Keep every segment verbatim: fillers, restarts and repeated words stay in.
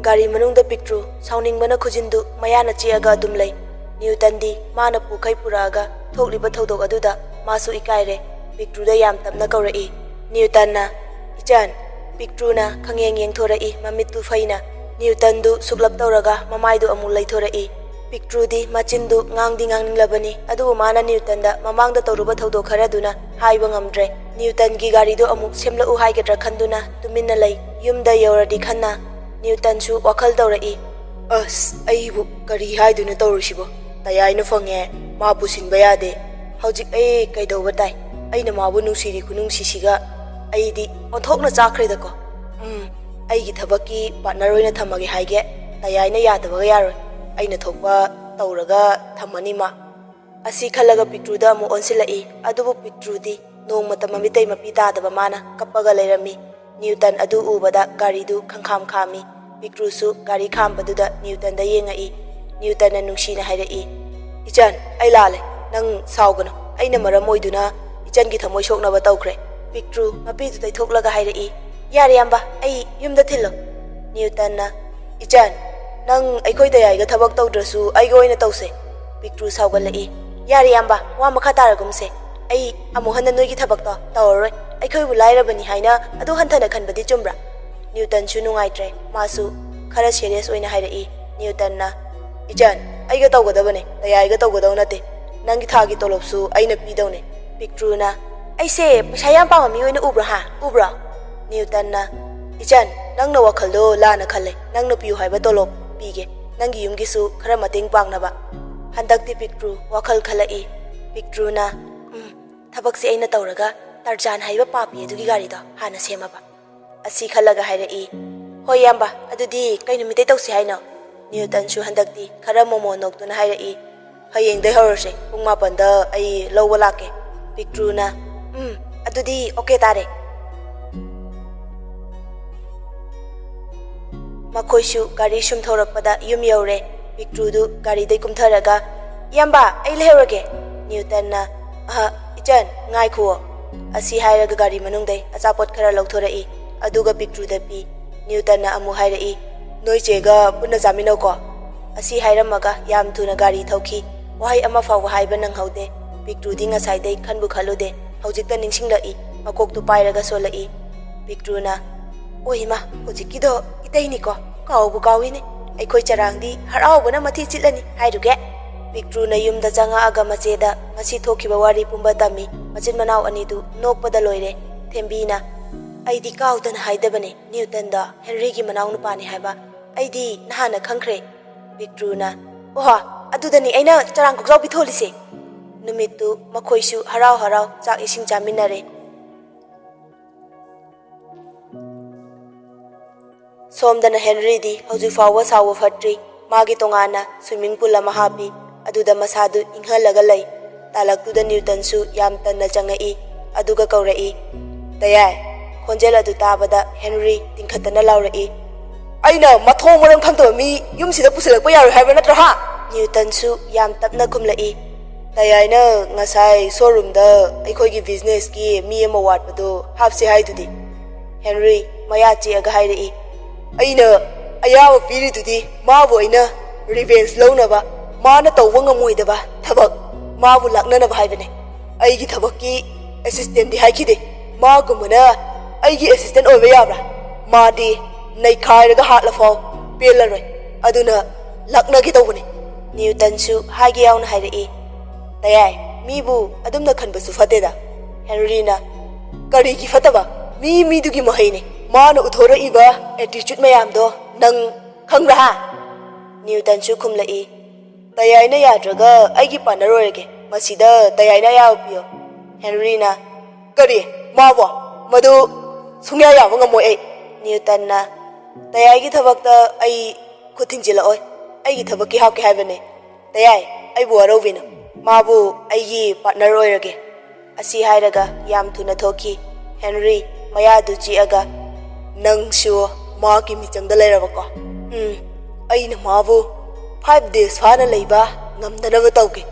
ꯒꯥꯔꯤ ꯃꯅꯨꯡꯗ ꯄꯤꯛꯇ꯭ꯔꯨ ꯁꯥꯎꯅꯤꯡꯕꯅ ꯈꯨꯖꯤꯟꯗꯨ ꯃꯌꯥꯅ ꯆꯤꯛꯑꯒ ꯑꯗꯨꯝ ꯂꯩ꯫ ꯅ꯭ꯌꯨꯇꯟꯗꯤ ꯃꯥꯅ ꯄꯨꯈꯩ ꯄꯨꯔꯛꯑꯒ ꯊꯣꯛꯂꯤꯕ ꯊꯧꯗꯣꯛ ꯑꯗꯨꯗ ꯃꯥꯁꯨ ꯏꯀꯥꯏꯔꯦ꯫ ꯄꯤꯛꯇ꯭ꯔꯨꯗ ꯌꯥꯝ ꯇꯞꯅ ꯀꯧꯔꯛꯏ꯫ ꯅ꯭ꯌꯨꯇꯟꯅ, "ꯏꯆꯟ!" ꯄꯤꯛꯇ꯭ꯔꯨꯅ ꯈꯪꯌꯦꯡ ꯌꯦꯡꯊꯣꯔꯛꯏ, ꯃꯃꯤꯠꯇꯨ ꯐꯩꯅ꯫ ꯅ꯭ꯌꯨꯇꯟꯗꯨ ꯁꯨꯛꯂꯞ ꯇꯧꯔꯒ ꯃꯃꯥꯏꯗꯨ ꯑꯃꯨꯛ ꯂꯩꯊꯣꯔꯛꯏ꯫ ꯄꯤꯛꯇ꯭ꯔꯨꯗꯤ ꯃꯆꯤꯟꯗꯨ ꯉꯥꯡꯗꯤ ꯉꯥꯡꯅꯤꯡꯂꯕꯅꯤ, ꯑꯗꯨꯕꯨ ꯃꯥꯅ ꯅ꯭ꯌꯨꯇꯟꯗ ꯃꯃꯥꯡꯗ ꯇꯧꯔꯨꯕ ꯊꯧꯗꯣꯛ ꯈꯔꯗꯨꯅ ꯍꯥꯏꯕ ꯉꯝꯗ꯭ꯔꯦ꯫ ꯅ꯭ꯌꯨꯇꯟꯒꯤ ꯒꯥꯔꯤꯗꯨ ꯑꯃꯨꯛ ꯁꯦꯝꯂꯛꯎ ꯍꯥꯏꯒꯗ꯭ꯔꯥ ꯈꯟꯗꯨꯅ ꯇꯨꯃꯤꯟꯅ ꯂꯩ꯫ ꯌꯨꯝꯗ ꯌꯧꯔꯗꯤ ꯈꯟꯅ ꯅ꯭ꯌꯨꯇꯟꯁꯨ ꯋꯥꯈꯜ ꯇꯧꯔꯛꯏ꯫ "ꯑꯁ, ꯑꯩꯕꯨ ꯀꯔꯤ ꯍꯥꯏꯗꯣꯏꯅꯣ ꯇꯧꯔꯤꯁꯤꯕꯣ? ꯇꯌꯥꯏꯅ ꯐꯪꯉꯦ, ꯃꯥ ꯄꯨꯁꯤꯟꯕ ꯌꯥꯗꯦ꯫ ꯍꯧꯖꯤꯛ ꯑꯩ ꯀꯩꯗꯧꯕ ꯇꯥꯏ? ꯑꯩꯅ ꯃꯥꯕꯨ ꯅꯨꯡꯁꯤꯔꯤ ꯈꯨꯅꯨꯡꯁꯤꯁꯤꯒ ꯑꯩꯗꯤ ꯑꯣꯟꯊꯣꯛꯅ ꯆꯥꯛꯈ꯭ꯔꯦꯗꯀꯣ꯫ ꯎꯝ, ꯑꯩꯒꯤ ꯊꯕꯛꯀꯤ ꯄꯥꯔꯠꯅꯔ ꯑꯣꯏꯅ ꯊꯝꯃꯒꯦ ꯍꯥꯏꯒꯦ꯫ ꯇꯌꯥꯏꯅ ꯌꯥꯗꯕꯒ ꯌꯥꯔꯣꯏ꯫ ꯑꯩꯅ ꯊꯣꯛꯄ ꯇꯧꯔꯒ ꯊꯝꯃꯅꯤ ꯃꯥ꯫" ꯑꯁꯤ ꯈꯜꯂꯒ ꯄꯤꯛꯇ꯭ꯔꯨꯗ ꯑꯃꯨꯛ ꯑꯣꯟꯁꯤꯜꯂꯛꯏ꯫ ꯑꯗꯨꯕꯨ ꯄꯤꯛꯇ꯭ꯔꯨꯗꯤ ꯅꯣꯡꯃꯇ ꯃꯃꯤꯠꯇꯩ ꯃꯄꯤ ꯇꯥꯗꯕ ꯃꯥꯅ ꯀꯞꯄꯒ ꯂꯩꯔꯝꯃꯤ꯫ ꯅ꯭ꯌꯨꯇꯟ ꯑꯗꯨ ꯎꯕꯗ ꯒꯥꯔꯤꯗꯨ ꯈꯪꯈꯥꯝ ꯈꯥꯝꯃꯤ꯫ ꯄꯤꯛꯇ꯭ꯔꯨꯁꯨ ꯒꯥꯔꯤ ꯈꯥꯝꯕꯗꯨꯗ ꯅ꯭ꯌꯨꯇꯟꯗ ꯌꯦꯡꯉꯛꯏ꯫ ꯅ꯭ꯌꯨꯇꯟꯅ ꯅꯨꯡꯁꯤꯅ ꯍꯥꯏꯔꯛꯏ, "ꯏꯆꯟ, ꯑꯩ ꯂꯥꯜꯂꯦ꯫ ꯅꯪ ꯁꯥꯎꯒꯅꯨ꯫ ꯑꯩꯅ ꯃꯔꯝ ꯑꯣꯏꯗꯨꯅ ꯏꯆꯟꯒꯤ ꯊꯃꯣꯏ ꯁꯣꯛꯅꯕ ꯇꯧꯈ꯭ꯔꯦ꯫" ꯄꯤꯛꯇ꯭ꯔꯨ ꯃꯄꯤꯗꯨ ꯇꯩꯊꯣꯛꯂꯒ ꯍꯥꯏꯔꯛꯏ, "ꯌꯥꯔꯦ ꯏꯌꯥꯝꯕ, ꯑꯩ ꯌꯨꯝꯗ ꯊꯤꯜꯂꯣ꯫" ꯅ꯭ꯌꯨꯇꯟꯅ, "ꯏꯆꯟ, ꯅꯪ ꯑꯩꯈꯣꯏ ꯇꯌꯥꯏꯒ ꯊꯕꯛ ꯇꯧꯗ꯭ꯔꯁꯨ ꯑꯩꯒ ꯑꯣꯏꯅ ꯇꯧꯁꯦ꯫" ꯄꯤꯛꯇ꯭ꯔꯨ ꯁꯥꯎꯒꯠꯂꯛꯏ꯫ "ꯌꯥꯔꯦ ꯏꯌꯥꯝꯕ, ꯋꯥ ꯃꯈꯥ ꯇꯥꯔꯒꯨꯝꯁꯦ꯫ ꯑꯩ ꯑꯃꯨꯛ ꯍꯟꯅ ꯅꯣꯏꯒꯤ ꯊꯕꯛꯇꯣ ꯇꯧꯔꯔꯣꯏ꯫ ꯑꯩꯈꯣꯏꯕꯨ ꯂꯥꯏꯔꯕꯅꯤ ꯍꯥꯏꯅ ꯑꯗꯨ ꯍꯟꯊꯅ ꯈꯟꯕꯗꯤ ꯆꯨꯝꯕ꯭ꯔꯥ?" ꯅ꯭ꯌꯨꯇꯟꯁꯨ ꯅꯨꯡꯉꯥꯏꯇ꯭ꯔꯦ꯫ ꯃꯥꯁꯨ ꯈꯔ ꯁꯦꯔꯤꯌꯁ ꯑꯣꯏꯅ ꯍꯥꯏꯔꯛꯏ꯫ ꯅ꯭ꯌꯨꯇꯟꯅ, "ꯏꯆꯟ, ꯑꯩꯒ ꯇꯧꯒꯗꯕꯅꯦ, ꯇꯌꯥꯏꯒ ꯇꯧꯒꯗꯧ ꯅꯠꯇꯦ꯫ ꯅꯪꯒꯤ ꯊꯥꯒꯤ ꯇꯣꯂꯣꯞꯁꯨ ꯑꯩꯅ ꯄꯤꯗꯧꯅꯦ꯫" ꯄꯤꯛꯇ꯭ꯔꯨꯅ, "ꯑꯩꯁꯦ ꯄꯩꯁꯥ ꯌꯥꯝ ꯄꯥꯝꯕ ꯃꯤ ꯑꯣꯏꯅ ꯎꯕ꯭ꯔꯥ, ꯍꯥ? ꯎꯕ꯭ꯔꯥ?" ꯅ꯭ꯌꯨꯇꯟꯅ, "ꯏꯆꯟ, ꯅꯪꯅ ꯋꯥꯈꯜꯗꯣ ꯂꯥꯟꯅ ꯈꯜꯂꯦ꯫ ꯅꯪꯅ ꯄꯤꯌꯨ ꯍꯥꯏꯕ ꯇꯣꯂꯣꯞ ꯄꯤꯒꯦ꯫ ꯅꯪꯒꯤ ꯌꯨꯝꯒꯤꯁꯨ ꯈꯔ ꯃꯇꯦꯡ ꯄꯥꯡꯅꯕ꯫" ꯍꯟꯗꯛꯇꯤ ꯄꯤꯛꯇ꯭ꯔꯨ ꯋꯥꯈꯜ ꯈꯜꯂꯛꯏ꯫ ꯄꯤꯛꯇ꯭ꯔꯨꯅ, "ꯎꯝ, ꯊꯕꯛꯁꯦ ꯑꯩꯅ ꯇꯧꯔꯒ ꯇꯔꯖꯥꯟ ꯍꯥꯏꯕ ꯄꯥꯄꯤ ꯑꯗꯨꯒꯤ ꯒꯥꯔꯤꯗꯣ ꯍꯥꯟꯅ ꯁꯦꯝꯃꯕ꯫" ꯑꯁꯤ ꯈꯜꯂꯒ ꯍꯥꯏꯔꯛꯏ, "ꯍꯣꯏ ꯏꯌꯥꯝꯕ, ꯑꯗꯨꯗꯤ ꯀꯩ ꯅꯨꯃꯤꯠꯇꯩ ꯇꯧꯁꯤ ꯍꯥꯏꯅꯣ?" ꯅ꯭ꯌꯨꯇꯟꯁꯨ ꯍꯟꯗꯛꯇꯤ ꯈꯔ ꯃꯣꯃꯣꯟ ꯅꯣꯛꯇꯨꯅ ꯍꯥꯏꯔꯛꯏ, "ꯍꯌꯦꯡꯗꯩ ꯍꯧꯔꯁꯦ, ꯄꯨꯡ ꯃꯥꯄꯟꯗ ꯑꯩ ꯂꯧꯕ ꯂꯥꯛꯀꯦ꯫" ꯄꯤꯛꯇ꯭ꯔꯨꯅ, "ꯎꯝ, ꯑꯗꯨꯗꯤ ꯑꯣꯀꯦ ꯇꯥꯔꯦ꯫" ꯃꯈꯣꯏꯁꯨ ꯒꯥꯔꯤ ꯁꯨꯝ ꯊꯧꯔꯛꯄꯗ ꯌꯨꯝ ꯌꯧꯔꯦ꯫ ꯄꯤꯛꯇ꯭ꯔꯨꯗꯨ ꯒꯥꯔꯤꯗꯩ ꯀꯨꯝꯊꯔꯒ, "ꯏꯌꯥꯝꯕ, ꯑꯩ ꯂꯩꯍꯧꯔꯒꯦ꯫" ꯅ꯭ꯌꯨꯇꯟꯅ, "ꯑꯍ, ꯏꯆꯟ, ꯉꯥꯏꯈꯨꯑꯣ꯫" ꯑꯁꯤ ꯍꯥꯏꯔꯒ ꯒꯥꯔꯤ ꯃꯅꯨꯡꯗꯩ ꯑꯆꯥꯄꯣꯠ ꯈꯔ ꯂꯧꯊꯣꯔꯛꯏ, ꯑꯗꯨꯒ ꯄꯤꯛꯇ꯭ꯔꯨꯗ ꯄꯤ꯫ ꯅ꯭ꯌꯨꯇꯟꯅ ꯑꯃꯨꯛ ꯍꯥꯏꯔꯛꯏ, "ꯅꯣꯏ ꯆꯦꯒ ꯄꯨꯟꯅ ꯆꯥꯃꯤꯟꯅꯧꯀꯣ"꯫ ꯑꯁꯤ ꯍꯥꯏꯔꯝꯃꯒ ꯌꯥꯝ ꯊꯨꯅ ꯒꯥꯔꯤ ꯊꯧꯈꯤ꯫ ꯋꯥꯍꯩ ꯑꯃ ꯐꯥꯎꯕ ꯍꯥꯏꯕ ꯅꯪꯍꯧꯗꯦ꯫ ꯄꯤꯛꯇ꯭ꯔꯨꯗꯤ ꯉꯁꯥꯏꯗꯩ ꯈꯟꯕꯨ ꯈꯜꯂꯨꯗꯦ꯫ ꯍꯧꯖꯤꯛꯇ ꯅꯤꯡꯁꯤꯡꯂꯛꯏ꯫ ꯃꯀꯣꯛꯇꯨ ꯄꯥꯏꯔꯒ ꯁꯣꯜꯂꯛꯏ꯫ ꯄꯤꯛꯇ꯭ꯔꯨꯅ, "ꯑꯣ ꯏꯃꯥ, ꯍꯧꯖꯤꯛꯀꯤꯗꯣ ꯏꯇꯩꯅꯤꯀꯣ꯫ ꯀꯥꯎꯕꯨ ꯀꯥꯎꯏꯅꯦ꯫ ꯑꯩꯈꯣꯏ ꯆꯔꯥꯡꯗꯤ ꯍꯔꯥꯎꯕꯅ ꯃꯊꯤ ꯆꯤꯠꯂꯅꯤ ꯍꯥꯏꯔꯨꯒꯦ"꯫ ꯄꯤꯛꯇ꯭ꯔꯨꯅ ꯌꯨꯝꯗ ꯆꯪꯉꯛꯑꯒ ꯃꯆꯦꯗ ꯉꯁꯤ ꯊꯣꯛꯈꯤꯕ ꯋꯥꯔꯤ ꯄꯨꯝꯕ ꯇꯝꯃꯤ꯫ ꯃꯆꯤꯟ ꯃꯅꯥꯎ ꯑꯅꯤꯗꯨ ꯅꯣꯛꯄꯗ ꯂꯣꯏꯔꯦ꯫ ꯊꯦꯝꯕꯤꯅ, "ꯑꯩꯗꯤ ꯀꯥꯎꯗꯅ ꯍꯥꯏꯗꯕꯅꯦ, ꯅ꯭ꯌꯨꯇꯟꯗꯣ ꯍꯦꯟꯔꯤꯒꯤ ꯃꯅꯥꯎ ꯅꯨꯄꯥꯅꯤ ꯍꯥꯏꯕ꯫ ꯑꯩꯗꯤ ꯅꯍꯥꯟꯅ ꯈꯪꯈ꯭ꯔꯦ"꯫ ꯄꯤꯛꯇ꯭ꯔꯨꯅ, "ꯑꯣꯍꯣ, ꯑꯗꯨꯗꯅꯤ ꯑꯩꯅ ꯆꯔꯥꯡ ꯀꯣꯛꯆꯥꯎꯕꯤ ꯊꯣꯜꯂꯤꯁꯦ"꯫ ꯅꯨꯃꯤꯠꯇꯨ ꯃꯈꯣꯏꯁꯨ ꯍꯔꯥꯎ ꯍꯔꯥꯎ ꯆꯥꯛ ꯏꯁꯤꯡ ꯆꯥꯃꯤꯟꯅꯔꯦ꯫ ꯁꯣꯝꯗꯅ ꯍꯦꯟꯔꯤꯗꯤ ꯍꯧꯖꯤꯛ ꯐꯥꯎꯕ ꯁꯥꯎꯕ ꯐꯠꯇ꯭ꯔꯤ꯫ ꯃꯥꯒꯤ ꯇꯣꯉꯥꯟꯅ swimming pool ꯑꯃ ꯍꯥꯞꯄꯤ꯫ ꯑꯗꯨꯗ ꯃꯁꯥꯗꯨ ꯏꯪꯍꯜꯂꯒ ꯂꯩ꯫ ꯇꯥꯂꯛꯇꯨꯗ ꯅ꯭ꯌꯨꯇꯟꯁꯨ ꯌꯥꯝ ꯇꯟꯅ ꯆꯪꯉꯛꯏ꯫ ꯑꯗꯨꯒ ꯀꯧꯔꯛꯏ, "ꯇꯌꯥꯏ"꯫ ꯈꯣꯟꯖꯦꯜ ꯑꯗꯨ ꯇꯥꯕꯗ ꯍꯦꯟꯔꯤ ꯇꯤꯡꯈꯠꯇꯅ ꯂꯥꯎꯔꯛꯏ, "ꯑꯩꯅ ꯃꯊꯣꯡ ꯃꯔꯝ ꯈꯪꯗꯕ ꯃꯤ ꯌꯨꯝꯁꯤꯗ ꯄꯨꯁꯤꯜꯂꯛꯄ ꯌꯥꯔꯣꯏ ꯍꯥꯏꯕ ꯅꯠꯇ꯭ꯔꯣ, ꯍꯥ?" ꯅ꯭ꯌꯨꯇꯟꯁꯨ ꯌꯥꯝ ꯇꯞꯅ ꯈꯨꯝꯂꯛꯏ, "ꯇꯌꯥꯏꯅ ꯉꯁꯥꯏ showroomꯗ ꯑꯩꯈꯣꯏꯒꯤ businessꯀꯤ ꯃꯤ ꯑꯃ ꯋꯥꯠꯄꯗꯨ ꯍꯥꯞꯁꯦ ꯍꯥꯏꯗꯨꯗꯤ"꯫ ꯍꯦꯟꯔꯤ ꯃꯌꯥ ꯆꯤꯛꯑꯒ ꯍꯥꯏꯔꯛꯏ, "ꯑꯩꯅ ꯑꯌꯥꯕ ꯄꯤꯔꯤꯗꯨꯗꯤ ꯃꯥꯕꯨ ꯑꯩꯅ revenge ꯂꯧꯅꯕ, ꯃꯥꯅ ꯇꯧꯕ ꯉꯝꯃꯣꯏꯗꯕ ꯊꯕꯛ ꯃꯥꯕꯨ ꯂꯥꯛꯅꯅꯕ ꯍꯥꯏꯕꯅꯦ꯫ ꯑꯩꯒꯤ ꯊꯕꯛꯀꯤ assistantꯗꯤ ꯍꯥꯏꯈꯤꯗꯦ꯫ ꯃꯥꯒꯨꯝꯕꯅ ꯑꯩꯒꯤ assistant ꯑꯣꯏꯕ ꯌꯥꯕ꯭ꯔꯥ? ꯃꯥꯗꯤ ꯅꯩꯈꯥꯏꯔꯒ ꯍꯥꯠꯂꯐꯥꯎ ꯄꯦꯜꯂꯔꯣꯏ꯫ ꯑꯗꯨꯅ ꯂꯥꯛꯅꯒꯦ ꯇꯧꯕꯅꯦ"꯫ ꯅ꯭ꯌꯨꯇꯟꯁꯨ ꯍꯥꯏꯒꯦ ꯌꯥꯎꯅ ꯍꯥꯏꯔꯛꯏ, "ꯇꯌꯥꯏ, ꯃꯤꯕꯨ ꯑꯗꯨꯝꯅ ꯈꯟꯕꯁꯨ ꯐꯠꯇꯦꯗ"꯫ ꯍꯦꯟꯔꯤꯅ, "ꯀꯔꯤꯒꯤ ꯐꯠꯇꯕ? ꯃꯤ ꯃꯤꯗꯨꯒꯤ ꯃꯍꯩꯅꯤ꯫ ꯃꯥꯅ ꯎꯠꯊꯣꯔꯛꯏꯕ attitude ꯃꯌꯥꯝꯗꯣ ꯅꯪ ꯈꯪꯕ꯭ꯔꯥ, ꯍꯥ?" ꯅ꯭ꯌꯨꯇꯟꯁꯨ ꯈꯨꯝꯂꯛꯏ, "ꯇꯌꯥꯏꯅ ꯌꯥꯗ꯭ꯔꯒ ꯑꯩꯒꯤ partner ꯑꯣꯏꯔꯒꯦ꯫ ꯃꯁꯤꯗ ꯇꯌꯥꯏꯅ ꯑꯌꯥꯕ ꯄꯤꯌꯣ"꯫ ꯍꯦꯟꯔꯤꯅ, "ꯀꯔꯤ? ꯃꯥꯕꯣ? ꯃꯗꯨ ꯁꯨꯡꯌꯥ ꯌꯥꯕ ꯉꯝꯃꯣꯏ ꯑꯩ"꯫ ꯅ꯭ꯌꯨꯇꯟꯅ, "ꯇꯌꯥꯏꯒꯤ ꯊꯕꯛꯇ ꯑꯩ ꯈꯨꯠ ꯊꯤꯡꯖꯤꯜꯂꯛꯑꯣꯏ꯫ ꯑꯩꯒꯤ ꯊꯕꯛꯀꯤ ꯍꯥꯞꯀꯦ ꯍꯥꯏꯕꯅꯦ꯫ ꯇꯌꯥꯏ, ꯑꯩꯕꯨ ꯋꯥꯔꯧꯕꯤꯅꯨ꯫ ꯃꯥꯕꯨ ꯑꯩꯒꯤ partner ꯑꯣꯏꯔꯒꯦ"꯫ ꯑꯁꯤ ꯍꯥꯏꯔꯒ ꯌꯥꯝ ꯊꯨꯅ ꯊꯣꯛꯈꯤ꯫ ꯍꯦꯟꯔꯤ ꯃꯌꯥꯗꯨ ꯆꯤꯛꯑꯒ, "ꯅꯪꯁꯨ ꯃꯥꯒꯤ ꯃꯤꯆꯪꯗ ꯂꯩꯔꯕꯀꯣ? ꯎꯝ, ꯑꯩꯅ ꯃꯥꯕꯨ five days ꯐꯥꯅ ꯂꯩꯕ ꯉꯝꯗꯅꯕ ꯇꯧꯒꯦ"꯫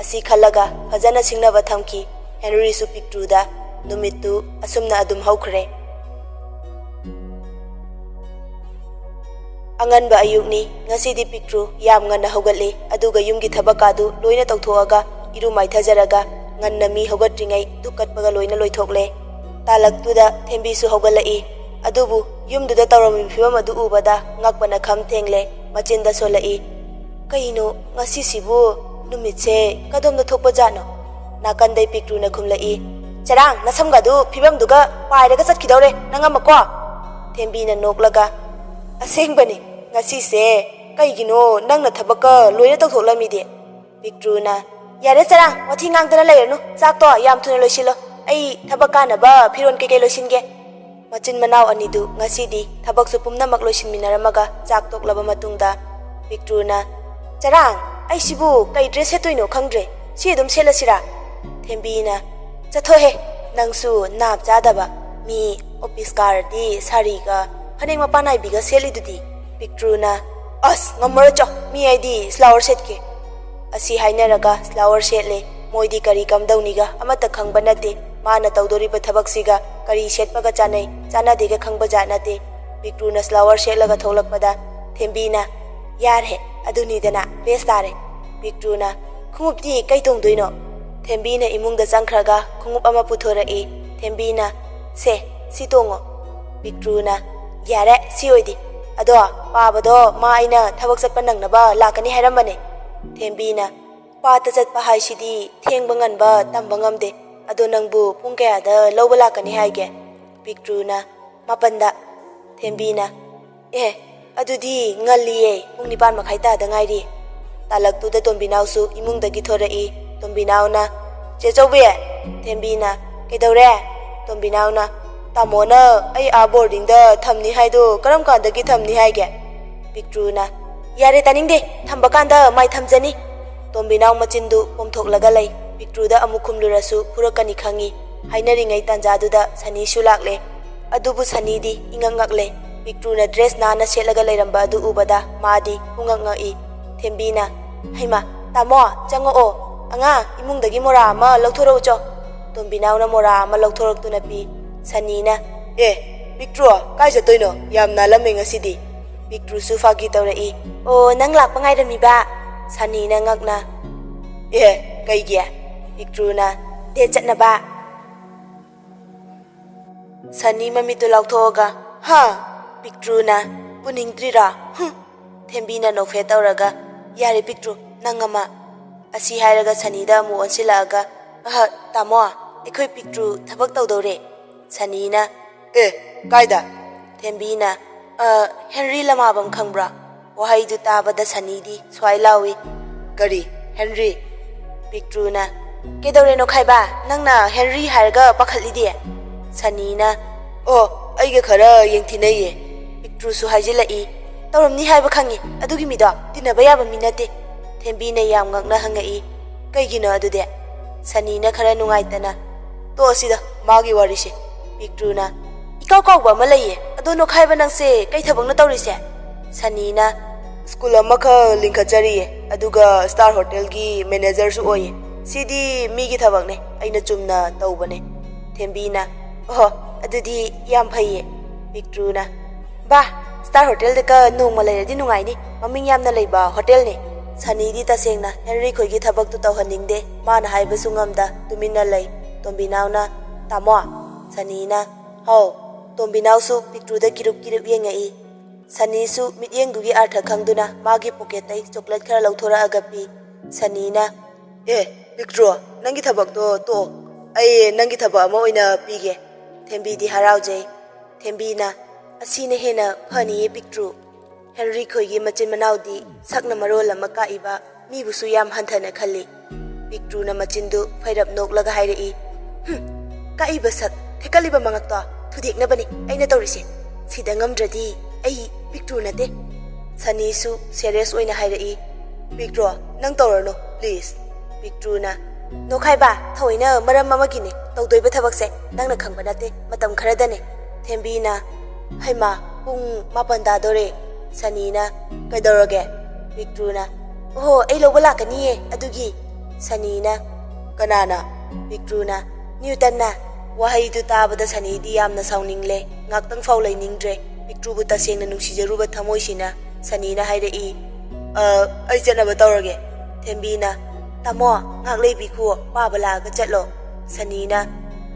ꯑꯁꯤ ꯈꯜꯂꯒ ꯐꯖꯅ ꯁꯤꯡꯅꯕ ꯊꯝꯈꯤ꯫ ꯍꯦꯟꯔꯤꯁꯨ ꯄꯤꯛꯇ꯭ꯔꯨꯗ꯫ ꯅꯨꯃꯤꯠꯇꯨ ꯑꯁꯨꯝꯅ ꯑꯗꯨꯝ ꯍꯧꯈ꯭ꯔꯦ꯫ ꯑꯉꯟꯕ ꯑꯌꯨꯛꯅꯤ꯫ ꯉꯁꯤꯗꯤ ꯄꯤꯛꯇ꯭ꯔꯨ ꯌꯥꯝ ꯉꯟꯅ ꯍꯧꯒꯠꯂꯤ, ꯑꯗꯨꯒ ꯌꯨꯝꯒꯤ ꯊꯕꯛ ꯀꯥꯗꯨ ꯂꯣꯏꯅ ꯇꯧꯊꯣꯛꯑꯒ ꯏꯔꯨ ꯃꯥꯏꯊꯖꯔꯒ ꯉꯟꯅ ꯃꯤ ꯍꯧꯒꯠꯇ꯭ꯔꯤꯉꯩ ꯙꯨꯛ ꯀꯠꯄꯒ ꯂꯣꯏꯅ ꯂꯣꯏꯊꯣꯛꯂꯦ꯫ ꯇꯥꯂꯛꯇꯨꯗ ꯊꯦꯝꯕꯤꯁꯨ ꯍꯧꯒꯠꯂꯛꯏ꯫ ꯑꯗꯨꯕꯨ ꯌꯨꯝꯗꯨꯗ ꯇꯧꯔꯝꯃꯤꯕ ꯐꯤꯕꯝ ꯑꯗꯨ ꯎꯕꯗ ꯉꯛꯄꯅ ꯈꯝ ꯊꯦꯡꯂꯦ꯫ ꯃꯆꯤꯟꯗ ꯁꯣꯜꯂꯛꯏ, "ꯀꯩꯅꯣ ꯉꯁꯤꯁꯤꯕꯨ ꯅꯨꯃꯤꯠꯁꯦ ꯀꯗꯣꯝꯗ ꯊꯣꯛꯄꯖꯥꯠꯅꯣ?" ꯅꯥꯀꯟꯗꯩ ꯄꯤꯛꯇ꯭ꯔꯨꯅ ꯈꯨꯝꯂꯛꯏ, "ꯆꯔꯥꯡ, ꯅꯁꯝꯒꯗꯨ ꯐꯤꯕꯝꯗꯨꯒ ꯄꯥꯏꯔꯒ ꯆꯠꯈꯤꯗꯧꯔꯦ ꯅꯪ ꯑꯃꯀꯣ?" ꯊꯦꯝꯕꯤꯅ ꯅꯣꯛꯂꯒ, "ꯑꯁꯦꯡꯕꯅꯤ, ꯉꯁꯤꯁꯦ ꯀꯩꯒꯤꯅꯣ ꯅꯪꯅ ꯊꯕꯛꯀ ꯂꯣꯏꯅ ꯇꯧꯊꯣꯛꯂꯝꯃꯤꯗꯤ?" ꯄꯤꯛꯇ꯭ꯔꯨꯅ, "ꯌꯥꯔꯦ ꯆꯔꯥꯡ, ꯋꯥꯊꯤ ꯉꯥꯡꯗꯅ ꯂꯩꯔꯅꯨ, ꯆꯥꯛꯇꯣ ꯌꯥꯝ ꯊꯨꯅ ꯂꯣꯏꯁꯤꯜꯂꯣ, ꯑꯩ ꯊꯕꯛ ꯀꯥꯅꯕ ꯐꯤꯔꯣꯜ ꯀꯩꯀꯩ ꯂꯣꯏꯁꯤꯟꯒꯦ꯫" ꯃꯆꯤꯟ ꯃꯅꯥꯎ ꯑꯅꯤꯗꯨ ꯉꯁꯤꯗꯤ ꯊꯕꯛꯁꯨ ꯄꯨꯝꯅꯃꯛ ꯂꯣꯏꯁꯤꯟꯃꯤꯟꯅꯔꯝꯃꯒ ꯆꯥꯛ ꯇꯣꯛꯂꯕ ꯃꯇꯨꯡꯗ ꯄꯤꯛꯇ꯭ꯔꯨꯅ, "ꯆꯔꯥꯡ, ꯑꯩꯁꯤꯕꯨ ꯀꯩ ꯗ꯭ꯔꯦꯁ ꯁꯦꯠꯇꯣꯏꯅꯣ ꯈꯪꯗ꯭ꯔꯦ, ꯁꯤ ꯑꯗꯨꯝ ꯁꯦꯠꯂꯁꯤꯔꯥ?" ꯊꯦꯝꯕꯤꯅ, "ꯆꯠꯊꯣꯛꯍꯦ, ꯅꯪꯁꯨ ꯅꯥꯞ ꯆꯥꯗꯕ, ꯃꯤ ꯑꯣꯐꯤꯁ ꯀꯥꯔꯗꯤ ꯁꯥꯔꯤꯒ ꯐꯅꯦꯛ ꯃꯄꯥꯟ ꯅꯥꯏꯕꯤꯒ ꯁꯦꯠꯂꯤꯗꯨꯗꯤ?" ꯄꯤꯛꯇ꯭ꯔꯨꯅ, "ꯑꯁ, ꯉꯝꯃꯔꯣꯏ, ꯆꯣ, ꯃꯤ ꯑꯩꯗꯤ ꯁ꯭ꯂꯥꯋꯔ ꯁꯦꯠꯀꯦ꯫" ꯑꯁꯤ ꯍꯥꯏꯅꯔꯒ ꯁ꯭ꯂꯥꯋꯔ ꯁꯦꯠꯂꯦ꯫ ꯃꯣꯏꯗꯤ ꯀꯔꯤ ꯀꯝꯗꯧꯅꯤꯒ ꯑꯃꯠꯇ ꯈꯪꯕ ꯅꯠꯇꯦ꯫ ꯃꯥꯅ ꯇꯧꯗꯣꯔꯤꯕ ꯊꯕꯛꯁꯤꯒ ꯀꯔꯤ ꯁꯦꯠꯄꯒ ꯆꯥꯅꯩ ꯆꯥꯅꯗꯦꯒ ꯈꯪꯕ ꯖꯥꯠ ꯅꯠꯇꯦ꯫ ꯄꯤꯛꯇ꯭ꯔꯨꯅ ꯁ꯭ꯂꯥꯋꯔ ꯁꯦꯠꯂꯒ ꯊꯣꯛꯂꯛꯄꯗ ꯊꯦꯝꯕꯤꯅ, "ꯌꯥꯔꯦ, ꯑꯗꯨꯅꯤꯗꯅ ꯕꯦꯁ ꯇꯥꯔꯦ꯫" ꯄꯤꯛꯇ꯭ꯔꯨꯅ, "ꯈꯣꯡꯎꯞꯇꯤ ꯀꯩ ꯇꯣꯡꯗꯣꯏꯅꯣ?" ꯊꯦꯝꯕꯤꯅ ꯏꯃꯨꯡꯗ ꯆꯪꯈ꯭ꯔꯒ ꯈꯣꯡꯎꯞ ꯑꯃ ꯄꯨꯊꯣꯔꯛꯏ꯫ ꯊꯦꯝꯕꯤꯅ, "ꯁꯦ, ꯁꯤ ꯇꯣꯡꯉꯣ꯫" ꯄꯤꯛꯇ꯭ꯔꯨꯅ, "ꯌꯥꯔꯦ, ꯁꯤ ꯑꯣꯏꯗꯤ꯫ ꯑꯗꯣ ꯄꯥꯕꯗꯣ ꯃꯥ ꯑꯩꯅ ꯊꯕꯛ ꯆꯠꯄ ꯅꯪꯅꯕ ꯂꯥꯛꯀꯅꯤ ꯍꯥꯏꯔꯝꯕꯅꯦ꯫" ꯊꯦꯝꯕꯤꯅ, "ꯄꯥꯠꯇ ꯆꯠꯄ ꯍꯥꯏꯁꯤꯗꯤ ꯊꯦꯡꯕ ꯉꯟꯕ ꯇꯝꯕ ꯉꯝꯗꯦ꯫ ꯑꯗꯣ ꯅꯪꯕꯨ ꯄꯨꯡ ꯀꯌꯥꯗ ꯂꯧꯕ ꯂꯥꯛꯀꯅꯤ ꯍꯥꯏꯒꯦ?" ꯄꯤꯛꯇ꯭ꯔꯨꯅ, "ꯃꯥꯄꯟꯗ꯫" ꯊꯦꯝꯕꯤꯅ, "ꯑꯦ, ꯑꯗꯨꯗꯤ ꯉꯜꯂꯤꯌꯦ, ꯄꯨꯡ ꯅꯤꯄꯥꯟ ꯃꯈꯥꯏ ꯇꯥꯗ ꯉꯥꯏꯔꯤ꯫" ꯇꯥꯂꯛꯇꯨꯗ ꯇꯣꯝꯕꯤꯅꯥꯎꯁꯨ ꯏꯃꯨꯡꯗꯒꯤ ꯊꯣꯔꯛꯏ꯫ ꯇꯣꯝꯕꯤꯅꯥꯎꯅ, "ꯆꯦ ꯆꯧꯕꯤ!" ꯊꯦꯝꯕꯤꯅ, "ꯀꯩꯗꯧꯔꯦ?" ꯇꯣꯝꯕꯤꯅꯥꯎꯅ, "ꯇꯥꯃꯣꯅ ꯑꯩ ꯑꯥ ꯕꯣꯔꯗꯤꯡꯗ ꯊꯝꯅꯤ ꯍꯥꯏꯗꯣ ꯀꯔꯝ ꯀꯥꯟꯗꯒꯤ ꯊꯝꯅꯤ ꯍꯥꯏꯒꯦ?" ꯄꯤꯛꯇ꯭ꯔꯨꯅ, "ꯌꯥꯔꯦ ꯇꯥꯅꯤꯡꯗꯦ, ꯊꯝꯕ ꯀꯥꯟꯗ ꯃꯥꯏ ꯊꯝꯖꯅꯤ꯫" ꯇꯣꯝꯕꯤꯅꯥꯎ ꯃꯆꯤꯟꯗꯨ ꯄꯣꯝꯊꯣꯛꯂꯒ ꯂꯩ꯫ ꯄꯤꯛꯇ꯭ꯔꯨꯗ ꯑꯃꯨꯛ ꯈꯨꯝꯂꯨꯔꯁꯨ ꯐꯨꯔꯛꯀꯅꯤ ꯈꯪꯉꯤ꯫ ꯍꯥꯏꯅꯔꯤꯉꯩ ꯇꯥꯟꯖꯥꯗꯨꯗ ꯁꯅꯤꯁꯨ ꯂꯥꯛꯂꯦ꯫ ꯑꯗꯨꯕꯨ ꯁꯅꯤꯗꯤ ꯏꯉꯛ ꯉꯛꯂꯦ꯫ ꯄꯤꯛꯇ꯭ꯔꯨꯅ ꯗ꯭ꯔꯦꯁ ꯅꯥꯟꯅ ꯁꯦꯠꯂꯒ ꯂꯩꯔꯝꯕ ꯑꯗꯨ ꯎꯕꯗ ꯃꯥꯗꯤ ꯄꯨꯡꯉꯛ ꯉꯛꯏ꯫ ꯊꯦꯝꯕꯤꯅ, "ꯍꯩꯃꯥ, ꯇꯥꯃꯣ, ꯆꯪꯉꯛꯑꯣ꯫ ꯑꯉꯥꯡ, ꯏꯃꯨꯡꯗꯒꯤ ꯃꯣꯔꯥ ꯑꯃ ꯂꯧꯊꯣꯔꯛꯎ ꯆꯣ꯫" ꯇꯣꯝꯕꯤꯅꯥꯎꯅ ꯃꯣꯔꯥ ꯑꯃ ꯂꯧꯊꯣꯔꯛꯇꯨꯅ ꯄꯤ꯫ ꯁꯅꯤꯅ, "ꯑꯦ, ꯄꯤꯛꯇ꯭ꯔꯨ, ꯀꯥꯏ ꯆꯠꯇꯣꯏꯅꯣ? ꯌꯥꯝ ꯅꯥꯜꯂꯝꯃꯦ ꯉꯁꯤꯗꯤ꯫" ꯄꯤꯛꯇ꯭ꯔꯨꯁꯨ ꯐꯥꯒꯤ ꯇꯧꯔꯛꯏ꯫ "ꯑꯣ, ꯅꯪ ꯂꯥꯛꯄ ꯉꯥꯏꯔꯝꯃꯤꯕ?" ꯁꯅꯤꯅ ꯉꯛꯅ꯫ "ꯑꯦ, ꯀꯩꯒꯤ?" ꯄꯤꯛꯇ꯭ꯔꯨꯅ꯫ "ꯗꯦꯠ ꯆꯠꯅꯕ꯫" ꯁꯅꯤ ꯃꯃꯤꯠꯇꯨ ꯂꯥꯎꯊꯣꯛꯑꯒ, "ꯍꯥ?" ꯄꯤꯛꯇ꯭ꯔꯨꯅ꯫ "ꯄꯨꯅꯤꯡꯗ꯭ꯔꯤꯔꯥ? ꯍꯨꯝ!" ꯊꯦꯝꯕꯤꯅ ꯅꯣꯛꯐꯦꯠ ꯇꯧꯔꯒ, "ꯌꯥꯔꯦ ꯄꯤꯛꯇ꯭ꯔꯨ, ꯅꯪ ꯑꯃ꯫" ꯑꯁꯤ ꯍꯥꯏꯔꯒ ꯁꯅꯤꯗ ꯑꯃꯨꯛ ꯑꯣꯟꯁꯤꯜꯂꯛꯑꯒ, "ꯑꯍ, ꯇꯥꯃꯣ, ꯑꯩꯈꯣꯏ ꯄꯤꯛꯇ꯭ꯔꯨ ꯊꯕꯛ ꯇꯧꯗꯧꯔꯦ꯫" ꯁꯅꯤꯅ꯫ "ꯑꯦ, ꯀꯥꯏꯗ?" ꯊꯦꯝꯕꯤꯅ꯫ "ꯑ, ꯍꯦꯟꯔꯤ ꯂꯃꯥꯕꯝ ꯈꯪꯕ꯭ꯔꯥ?" ꯋꯥꯍꯩꯗꯨ ꯇꯥꯕꯗ ꯁꯅꯤꯗꯤ ꯁ꯭ꯋꯥꯏ ꯂꯥꯎꯏ꯫ "ꯀꯔꯤ? ꯍꯦꯟꯔꯤ?" ꯄꯤꯛꯇ꯭ꯔꯨꯅ꯫ "ꯀꯩꯗꯧꯔꯦꯅꯣ ꯈꯥꯏꯕ? ꯅꯪꯅ ꯍꯦꯟꯔꯤ ꯍꯥꯏꯔꯒ ꯄꯥꯈꯠꯂꯤꯗꯤ?" ꯁꯅꯤꯅ꯫ "ꯑꯣ, ꯑꯩꯒ ꯈꯔ ꯌꯦꯡꯊꯤꯅꯩꯌꯦ꯫" ꯄꯤꯛꯇ꯭ꯔꯨꯁꯨ ꯍꯥꯏꯖꯤꯜꯂꯛꯏ꯫ "ꯇꯧꯔꯝꯅꯤ ꯍꯥꯏꯕ ꯈꯪꯉꯤ, ꯑꯗꯨꯒꯤ ꯃꯤꯗꯣ ꯇꯤꯟꯅꯕ ꯌꯥꯕ ꯃꯤ ꯅꯠꯇꯦ꯫" ꯊꯦꯝꯕꯤꯅ ꯌꯥꯝ ꯉꯛꯅ ꯍꯪꯉꯛꯏ꯫ "ꯀꯩꯒꯤꯅꯣ ꯑꯗꯨꯗꯤ?" ꯁꯅꯤꯅ ꯈꯔ ꯅꯨꯡꯉꯥꯏꯇꯅ꯫ "ꯇꯣꯛꯑꯁꯤꯗ ꯃꯥꯒꯤ ꯋꯥꯔꯤꯁꯦ꯫" ꯄꯤꯛꯇ꯭ꯔꯨꯅ꯫ "ꯏꯀꯥꯎ ꯀꯥꯎꯕ ꯑꯃ ꯂꯩꯌꯦ, ꯑꯗꯣ ꯅꯣꯈꯥꯏꯕ ꯅꯪꯁꯦ ꯀꯩ ꯊꯕꯛꯅꯣ ꯇꯧꯔꯤꯁꯦ?" ꯁꯅꯤꯅ꯫ "ꯁ꯭ꯀꯨꯜ ꯑꯃꯈꯛ ꯂꯤꯡꯈꯠꯆꯔꯤꯌꯦ, ꯑꯗꯨꯒ ꯁ꯭ꯇꯥꯔ ꯍꯣꯇꯦꯜꯒꯤ ꯃꯦꯅꯦꯖꯔꯁꯨ ꯑꯣꯏꯌꯦ꯫ ꯁꯤꯗꯤ ꯃꯤꯒꯤ ꯊꯕꯛꯅꯦ, ꯑꯩꯅ ꯆꯨꯝꯅ ꯇꯧꯕꯅꯦ꯫" ꯊꯦꯝꯕꯤꯅ꯫ "ꯑꯣꯍꯣ, ꯑꯗꯨꯗꯤ ꯌꯥꯝ ꯐꯩꯌꯦ꯫" ꯄꯤꯛꯇ꯭ꯔꯨꯅ꯫ "ꯕꯥ, ꯁ꯭ꯇꯥꯔ ꯍꯣꯇꯦꯜꯗꯒ ꯅꯣꯡꯃ ꯂꯩꯔꯗꯤ ꯅꯨꯡꯉꯥꯏꯅꯤ, ꯃꯃꯤꯡ ꯌꯥꯝꯅ ꯂꯩꯕ ꯍꯣꯇꯦꯜꯅꯤ꯫" ꯁꯅꯤꯗꯤ ꯇꯁꯦꯡꯅ ꯍꯦꯟꯔꯤ ꯈꯣꯏꯒꯤ ꯊꯕꯛꯇꯨ ꯇꯧꯍꯟꯅꯤꯡꯗꯦ, ꯃꯥꯅ ꯍꯥꯏꯕꯁꯨ ꯉꯝꯗ ꯇꯨꯃꯤꯟꯅ ꯂꯩ꯫ ꯇꯣꯝꯕꯤꯅꯥꯎꯅ꯫ "ꯇꯥꯃꯣ꯫" ꯁꯅꯤꯅ꯫ "ꯍꯥꯎ꯫" ꯇꯣꯝꯕꯤꯅꯥꯎꯁꯨ ꯄꯤꯛꯇ꯭ꯔꯨꯗ ꯀꯤꯔꯨꯞ ꯀꯤꯔꯨꯞ ꯌꯦꯡꯉꯛꯏ꯫ ꯁꯅꯤꯁꯨ ꯃꯤꯠꯌꯦꯡꯗꯨꯒꯤ ꯑꯥꯔꯊ ꯈꯪꯗꯨꯅ ꯃꯥꯒꯤ ꯄꯣꯀꯦꯠꯇꯩ ꯆꯣꯀ꯭ꯂꯦꯠ ꯈꯔ ꯂꯧꯊꯣꯔꯛꯑꯒ ꯄꯤ꯫ ꯁꯅꯤꯅ꯫ "ꯑꯦ, ꯄꯤꯛꯇ꯭ꯔꯨ, ꯅꯪꯒꯤ ꯊꯕꯛꯇꯣ ꯇꯣꯛꯑꯣ꯫ ꯑꯩ ꯅꯪꯒꯤ ꯊꯕꯛ ꯑꯃ ꯑꯣꯏꯅ ꯄꯤꯒꯦ꯫" ꯊꯦꯝꯕꯤꯗꯤ ꯍꯔꯥꯎꯖꯩ꯫ ꯊꯦꯝꯕꯤꯅ꯫ "ꯑꯁꯤꯅ ꯍꯦꯟꯅ ꯐꯅꯤꯌꯦ ꯄꯤꯛꯇ꯭ꯔꯨ꯫ ꯍꯦꯟꯔꯤ ꯈꯣꯏꯒꯤ ꯃꯆꯤꯟ ꯃꯅꯥꯎꯗꯤ ꯁꯛꯅ ꯃꯔꯣꯜ ꯑꯃ ꯀꯥꯛꯏꯕ, ꯃꯤꯕꯨꯁꯨ ꯌꯥꯝ ꯍꯟꯊꯅ ꯈꯜꯂꯤ꯫" ꯄꯤꯛꯇ꯭ꯔꯨꯅ ꯃꯆꯤꯟꯗꯨ ꯐꯩꯔꯞ ꯅꯣꯛꯂꯒ ꯍꯥꯏꯔꯛꯏ꯫ "ꯍꯨꯝ, ꯀꯛꯏꯕ ꯁꯛ, ꯊꯦꯛꯀꯠꯂꯤꯕ ꯃꯉꯛꯇꯣ ꯊꯨꯗꯦꯛꯅꯕꯅꯤ ꯑꯩꯅ ꯇꯧꯔꯤꯁꯦ꯫ ꯁꯤꯗ ꯉꯝꯗ꯭ꯔꯗꯤ ꯑꯩ ꯄꯤꯛꯇ꯭ꯔꯨ ꯅꯠꯇꯦ꯫" ꯁꯅꯤꯁꯨ ꯁꯦꯔꯤꯌꯁ ꯑꯣꯏꯅ ꯍꯥꯏꯔꯛꯏ꯫ "ꯄꯤꯛꯇ꯭ꯔꯨ, ꯅꯪ ꯇꯧꯔꯅꯨ, ꯄ꯭ꯂꯤꯖ꯫" ꯄꯤꯛꯇ꯭ꯔꯨꯅ꯫ "ꯅꯣꯈꯥꯏꯕ, ꯊꯑꯣꯏꯅ ꯃꯔꯝ ꯑꯃꯒꯤꯅꯤ ꯇꯧꯗꯣꯏꯕ ꯊꯕꯛꯁꯦ, ꯅꯪꯅ ꯈꯪꯕ ꯅꯠꯇꯦ, ꯃꯇꯝ ꯈꯔꯗꯅꯦ꯫" ꯊꯦꯝꯕꯤꯅ꯫ "ꯍꯩꯃꯥ, ꯄꯨꯡ ꯃꯥꯄꯟ ꯇꯥꯗꯣꯔꯦ꯫" ꯁꯅꯤꯅ꯫ "ꯀꯩꯗꯧꯔꯒꯦ?" ꯄꯤꯛꯇ꯭ꯔꯨꯅ꯫ "ꯑꯣꯍꯣ, ꯑꯩ ꯂꯧꯕ ꯂꯥꯛꯀꯅꯤꯌꯦ, ꯑꯗꯨꯒꯤ꯫" ꯁꯅꯤꯅ꯫ "ꯀꯅꯥꯅ?" ꯄꯤꯛꯇ꯭ꯔꯨꯅ꯫ "ꯅ꯭ꯌꯨꯇꯟꯅ꯫" ꯋꯥꯍꯩꯗꯨ ꯇꯥꯕꯗ ꯁꯅꯤꯗꯤ ꯌꯥꯝꯅ ꯁꯥꯎꯅꯤꯡꯂꯦ, ꯉꯥꯛꯇꯪ ꯐꯥꯎ ꯂꯩꯅꯤꯡꯗ꯭ꯔꯦ꯫ ꯄꯤꯛꯇ꯭ꯔꯨꯕꯨ ꯇꯁꯦꯡꯅ ꯅꯨꯡꯁꯤꯖꯔꯨꯕ ꯊꯃꯣꯏꯁꯤꯅ ꯁꯅꯤꯅ ꯍꯥꯏꯔꯛꯏ, "ꯑ, ꯑꯩ ꯆꯠꯅꯕ ꯇꯧꯔꯒꯦ꯫" ꯊꯦꯝꯕꯤꯅ, "ꯇꯥꯃꯣ, ꯉꯥꯏꯍꯥꯛ ꯂꯩꯕꯤꯈꯨꯑꯣ, ꯄꯥꯕ ꯂꯥꯛꯑꯒ ꯆꯠꯂꯣ꯫" ꯁꯅꯤꯅ,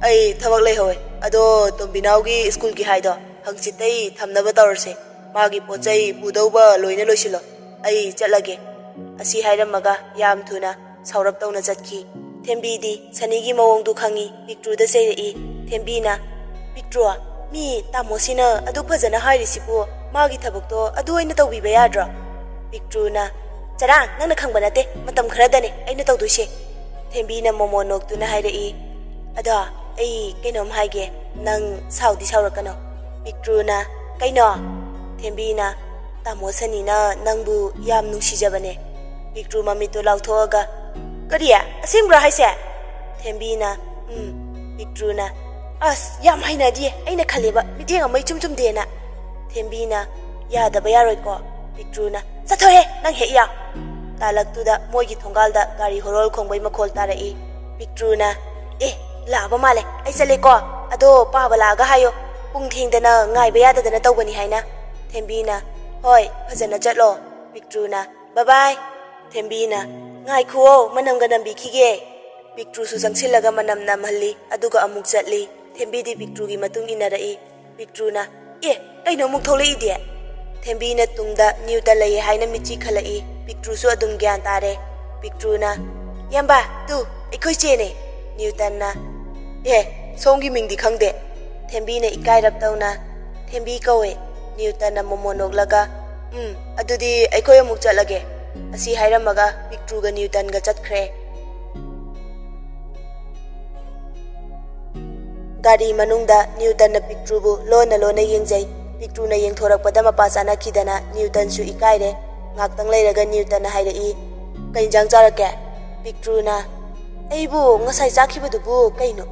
"ꯑꯩ ꯊꯕꯛ ꯂꯩꯍꯧꯋꯦ, ꯑꯗꯣ ꯇꯣꯝꯕꯤꯅꯥꯎꯒꯤ ꯁ꯭ꯀꯨꯜꯒꯤ ꯍꯥꯏꯗꯣ ꯍꯪꯆꯤꯠꯇꯩ ꯊꯝꯅꯕ ꯇꯧꯔꯁꯦ꯫ ꯃꯥꯒꯤ ꯄꯣꯠ ꯆꯩ ꯄꯨꯗꯧꯕ ꯂꯣꯏꯅ ꯂꯣꯏꯁꯤꯜꯂꯣ, ꯑꯩ ꯆꯠꯂꯒꯦ꯫" ꯑꯁꯤ ꯍꯥꯏꯔꯝꯃꯒ ꯌꯥꯝ ꯊꯨꯅ ꯁꯥꯎꯔꯞ ꯇꯧꯅ ꯆꯠꯈꯤ꯫ ꯊꯦꯝꯕꯤꯗꯤ ꯁꯅꯤꯒꯤ ꯃꯑꯣꯡꯗꯨ ꯈꯪꯏ, ꯄꯤꯛꯇ꯭ꯔꯨꯗ ꯆꯩꯔꯛꯏ꯫ ꯊꯦꯝꯕꯤꯅ, "ꯄꯤꯛꯇ꯭ꯔꯨ, ꯃꯤ ꯇꯥꯃꯣꯁꯤꯅ ꯑꯗꯨꯛ ꯐꯖꯅ ꯍꯥꯏꯔꯤꯁꯤꯕꯨ ꯃꯥꯒꯤ ꯊꯕꯛꯇꯣ ꯑꯗꯨ ꯑꯣꯏꯅ ꯇꯧꯕꯤꯕ ꯌꯥꯗ꯭ꯔꯣ?" ꯄꯤꯛꯇ꯭ꯔꯨꯅ, "ꯆꯔꯥꯡ, ꯅꯪꯅ ꯈꯪꯕ ꯅꯠꯇꯦ, ꯃꯇꯝ ꯈꯔꯗꯅꯦ ꯑꯩꯅ ꯇꯧꯗꯣꯏꯁꯦ꯫" ꯊꯦꯝꯕꯤꯅ ꯃꯣꯃꯣꯟ ꯅꯣꯛꯇꯨꯅ ꯍꯥꯏꯔꯛꯏ, "ꯑꯗꯣ ꯑꯩ ꯀꯩꯅꯣꯝ ꯍꯥꯏꯒꯦ, ꯅꯪ ꯁꯥꯎꯗꯤ ꯁꯥꯎꯔꯛꯀꯅꯣ꯫" ꯄꯤꯛꯇ꯭ꯔꯨꯅ, "ꯀꯩꯅꯣ?" ꯊꯦꯝꯕꯤꯅ, "ꯇꯥꯃꯣ ꯁꯅꯤꯅ ꯅꯪꯕꯨ ꯌꯥꯝ ꯅꯨꯡꯁꯤꯖꯕꯅꯦ꯫" ꯄꯤꯛꯇ꯭ꯔꯨ ꯃꯃꯤꯠꯇꯨ ꯂꯥꯎꯊꯣꯛꯑꯒ, "ꯀꯔꯤ? ꯑꯁꯦꯡꯕ꯭ꯔꯣ ꯍꯥꯏꯁꯦ?" ꯊꯦꯝꯕꯤꯅ, "ꯎꯝ꯫" ꯄꯤꯛꯇ꯭ꯔꯨꯅ, "ꯑꯁ, ꯌꯥꯝ ꯍꯩꯅꯗꯤꯌꯦ, ꯑꯩꯅ ꯈꯜꯂꯦꯕ ꯃꯤꯠꯌꯦꯡ ꯑꯃ ꯏꯆꯨꯝ ꯆꯨꯝꯗꯦꯅ꯫" ꯊꯦꯝꯕꯤꯅ, "ꯌꯥꯗꯕ ꯌꯥꯔꯣꯏꯀꯣ꯫" ꯄꯤꯛꯇ꯭ꯔꯨꯅ, "ꯆꯠꯊꯣꯛꯍꯦ, ꯅꯪ ꯍꯦꯛ ꯌꯥ꯫" ꯇꯥꯂꯛꯇꯨꯗ ꯃꯣꯏꯒꯤ ꯊꯣꯡꯒꯥꯜꯗ ꯒꯥꯔꯤ ꯍꯣꯔꯣꯜ ꯈꯣꯡꯕꯩ ꯃꯈꯣꯜ ꯇꯥꯔꯛꯏ꯫ ꯄꯤꯛꯇ꯭ꯔꯨꯅ, "ꯑꯦ, ꯂꯥꯛꯑꯕ ꯃꯥꯜꯂꯦ, ꯑꯩ ꯆꯠꯂꯦꯀꯣ꯫ ꯑꯗꯣ ꯄꯥꯕ ꯂꯥꯛꯑꯒ ꯍꯥꯏꯌꯣ, ꯄꯨꯡ ꯊꯦꯡꯗꯅ ꯉꯥꯏꯕ ꯌꯥꯗꯗꯅ ꯇꯧꯕꯅꯤ ꯍꯥꯏꯅ꯫" ꯊꯦꯝꯕꯤꯅ, "ꯍꯣꯏ, ꯐꯖꯅ ꯆꯠꯂꯣ꯫" ꯄꯤꯛꯇ꯭ꯔꯨꯅ, "ꯕꯥꯏ ꯕꯥꯏ꯫" ꯊꯦꯝꯕꯤꯅ, "ꯉꯥꯏꯈꯨꯑꯣ, ꯃꯅꯝꯒ ꯅꯝꯕꯤꯈꯤꯒꯦ꯫" ꯄꯤꯛꯇ꯭ꯔꯨꯁꯨ ꯆꯪꯁꯤꯜꯂꯒ ꯃꯅꯝ ꯅꯝꯍꯜꯂꯤ, ꯑꯗꯨꯒ ꯑꯃꯨꯛ ꯆꯠꯂꯤ꯫ ꯊꯦꯝꯕꯤꯗꯤ ꯄꯤꯛꯇ꯭ꯔꯨꯒꯤ ꯃꯇꯨꯡ ꯏꯟꯅꯔꯛꯏ꯫ ꯄꯤꯛꯇ꯭ꯔꯨꯅ, "ꯑꯦ, ꯀꯩꯅꯣ ꯑꯃꯨꯛ ꯊꯣꯛꯂꯛꯏꯗꯤ?" ꯊꯦꯝꯕꯤꯅ ꯇꯨꯡꯗ ꯅ꯭ꯌꯨꯇꯟ ꯂꯩꯌꯦ ꯍꯥꯏꯅ ꯃꯤꯠꯆꯤ ꯈꯜꯂꯛꯏ꯫ ꯄꯤꯛꯇ꯭ꯔꯨꯁꯨ ꯑꯗꯨꯝ ꯒ꯭ꯌꯥꯟ ꯇꯥꯔꯦ꯫ ꯄꯤꯛꯇ꯭ꯔꯨꯅ, "ꯏꯌꯥꯝꯕ, ꯇꯨ, ꯑꯩꯈꯣꯏ ꯆꯦꯅꯦ꯫" ꯅ꯭ꯌꯨꯇꯟꯅ, "ꯑꯦ, ꯁꯣꯝꯒꯤ ꯃꯤꯡꯗꯤ ꯈꯪꯗꯦ?" ꯊꯦꯝꯕꯤꯅ ꯏꯀꯥꯏꯔꯞ ꯇꯧꯅ, "ꯊꯦꯝꯕꯤ ꯀꯧꯋꯦ꯫" ꯅ꯭ꯌꯨꯇꯟꯅ ꯃꯣꯃꯣꯟ ꯅꯣꯛꯂꯒ, "ꯎꯝ, ꯑꯗꯨꯗꯤ ꯑꯩꯈꯣꯏ ꯑꯃꯨꯛ ꯆꯠꯂꯒꯦ꯫" ꯑꯁꯤ ꯍꯥꯏꯔꯝꯃꯒ ꯄꯤꯛꯇ꯭ꯔꯨꯒ ꯅ꯭ꯌꯨꯇꯟꯒ ꯆꯠꯈ꯭ꯔꯦ꯫ ꯒꯥꯔꯤ ꯃꯅꯨꯡꯗ ꯅ꯭ꯌꯨꯇꯟꯅ ꯄꯤꯛꯇ꯭ꯔꯨꯕꯨ ꯂꯣꯟꯅ ꯂꯣꯟꯅ ꯌꯦꯡꯖꯩ꯫ ꯄꯤꯛꯇ꯭ꯔꯨꯅ ꯌꯦꯡꯊꯣꯔꯛꯄꯗ ꯃꯄꯥ ꯆꯥꯅꯈꯤꯗꯅ ꯅ꯭ꯌꯨꯇꯟꯁꯨ ꯏꯀꯥꯏꯔꯦ꯫ ꯉꯥꯛꯇꯪ ꯂꯩꯔꯒ ꯅ꯭ꯌꯨꯇꯟꯅ ꯍꯥꯏꯔꯛꯏ, "ꯀꯩ ꯏꯟꯖꯥꯡ ꯆꯥꯔꯛꯀꯦ?" ꯄꯤꯛꯇ꯭ꯔꯨꯅ, "ꯑꯩꯕꯨ ꯉꯁꯥꯏ ꯆꯥꯈꯤꯕꯗꯨꯕꯨ ꯀꯩꯅꯣ?"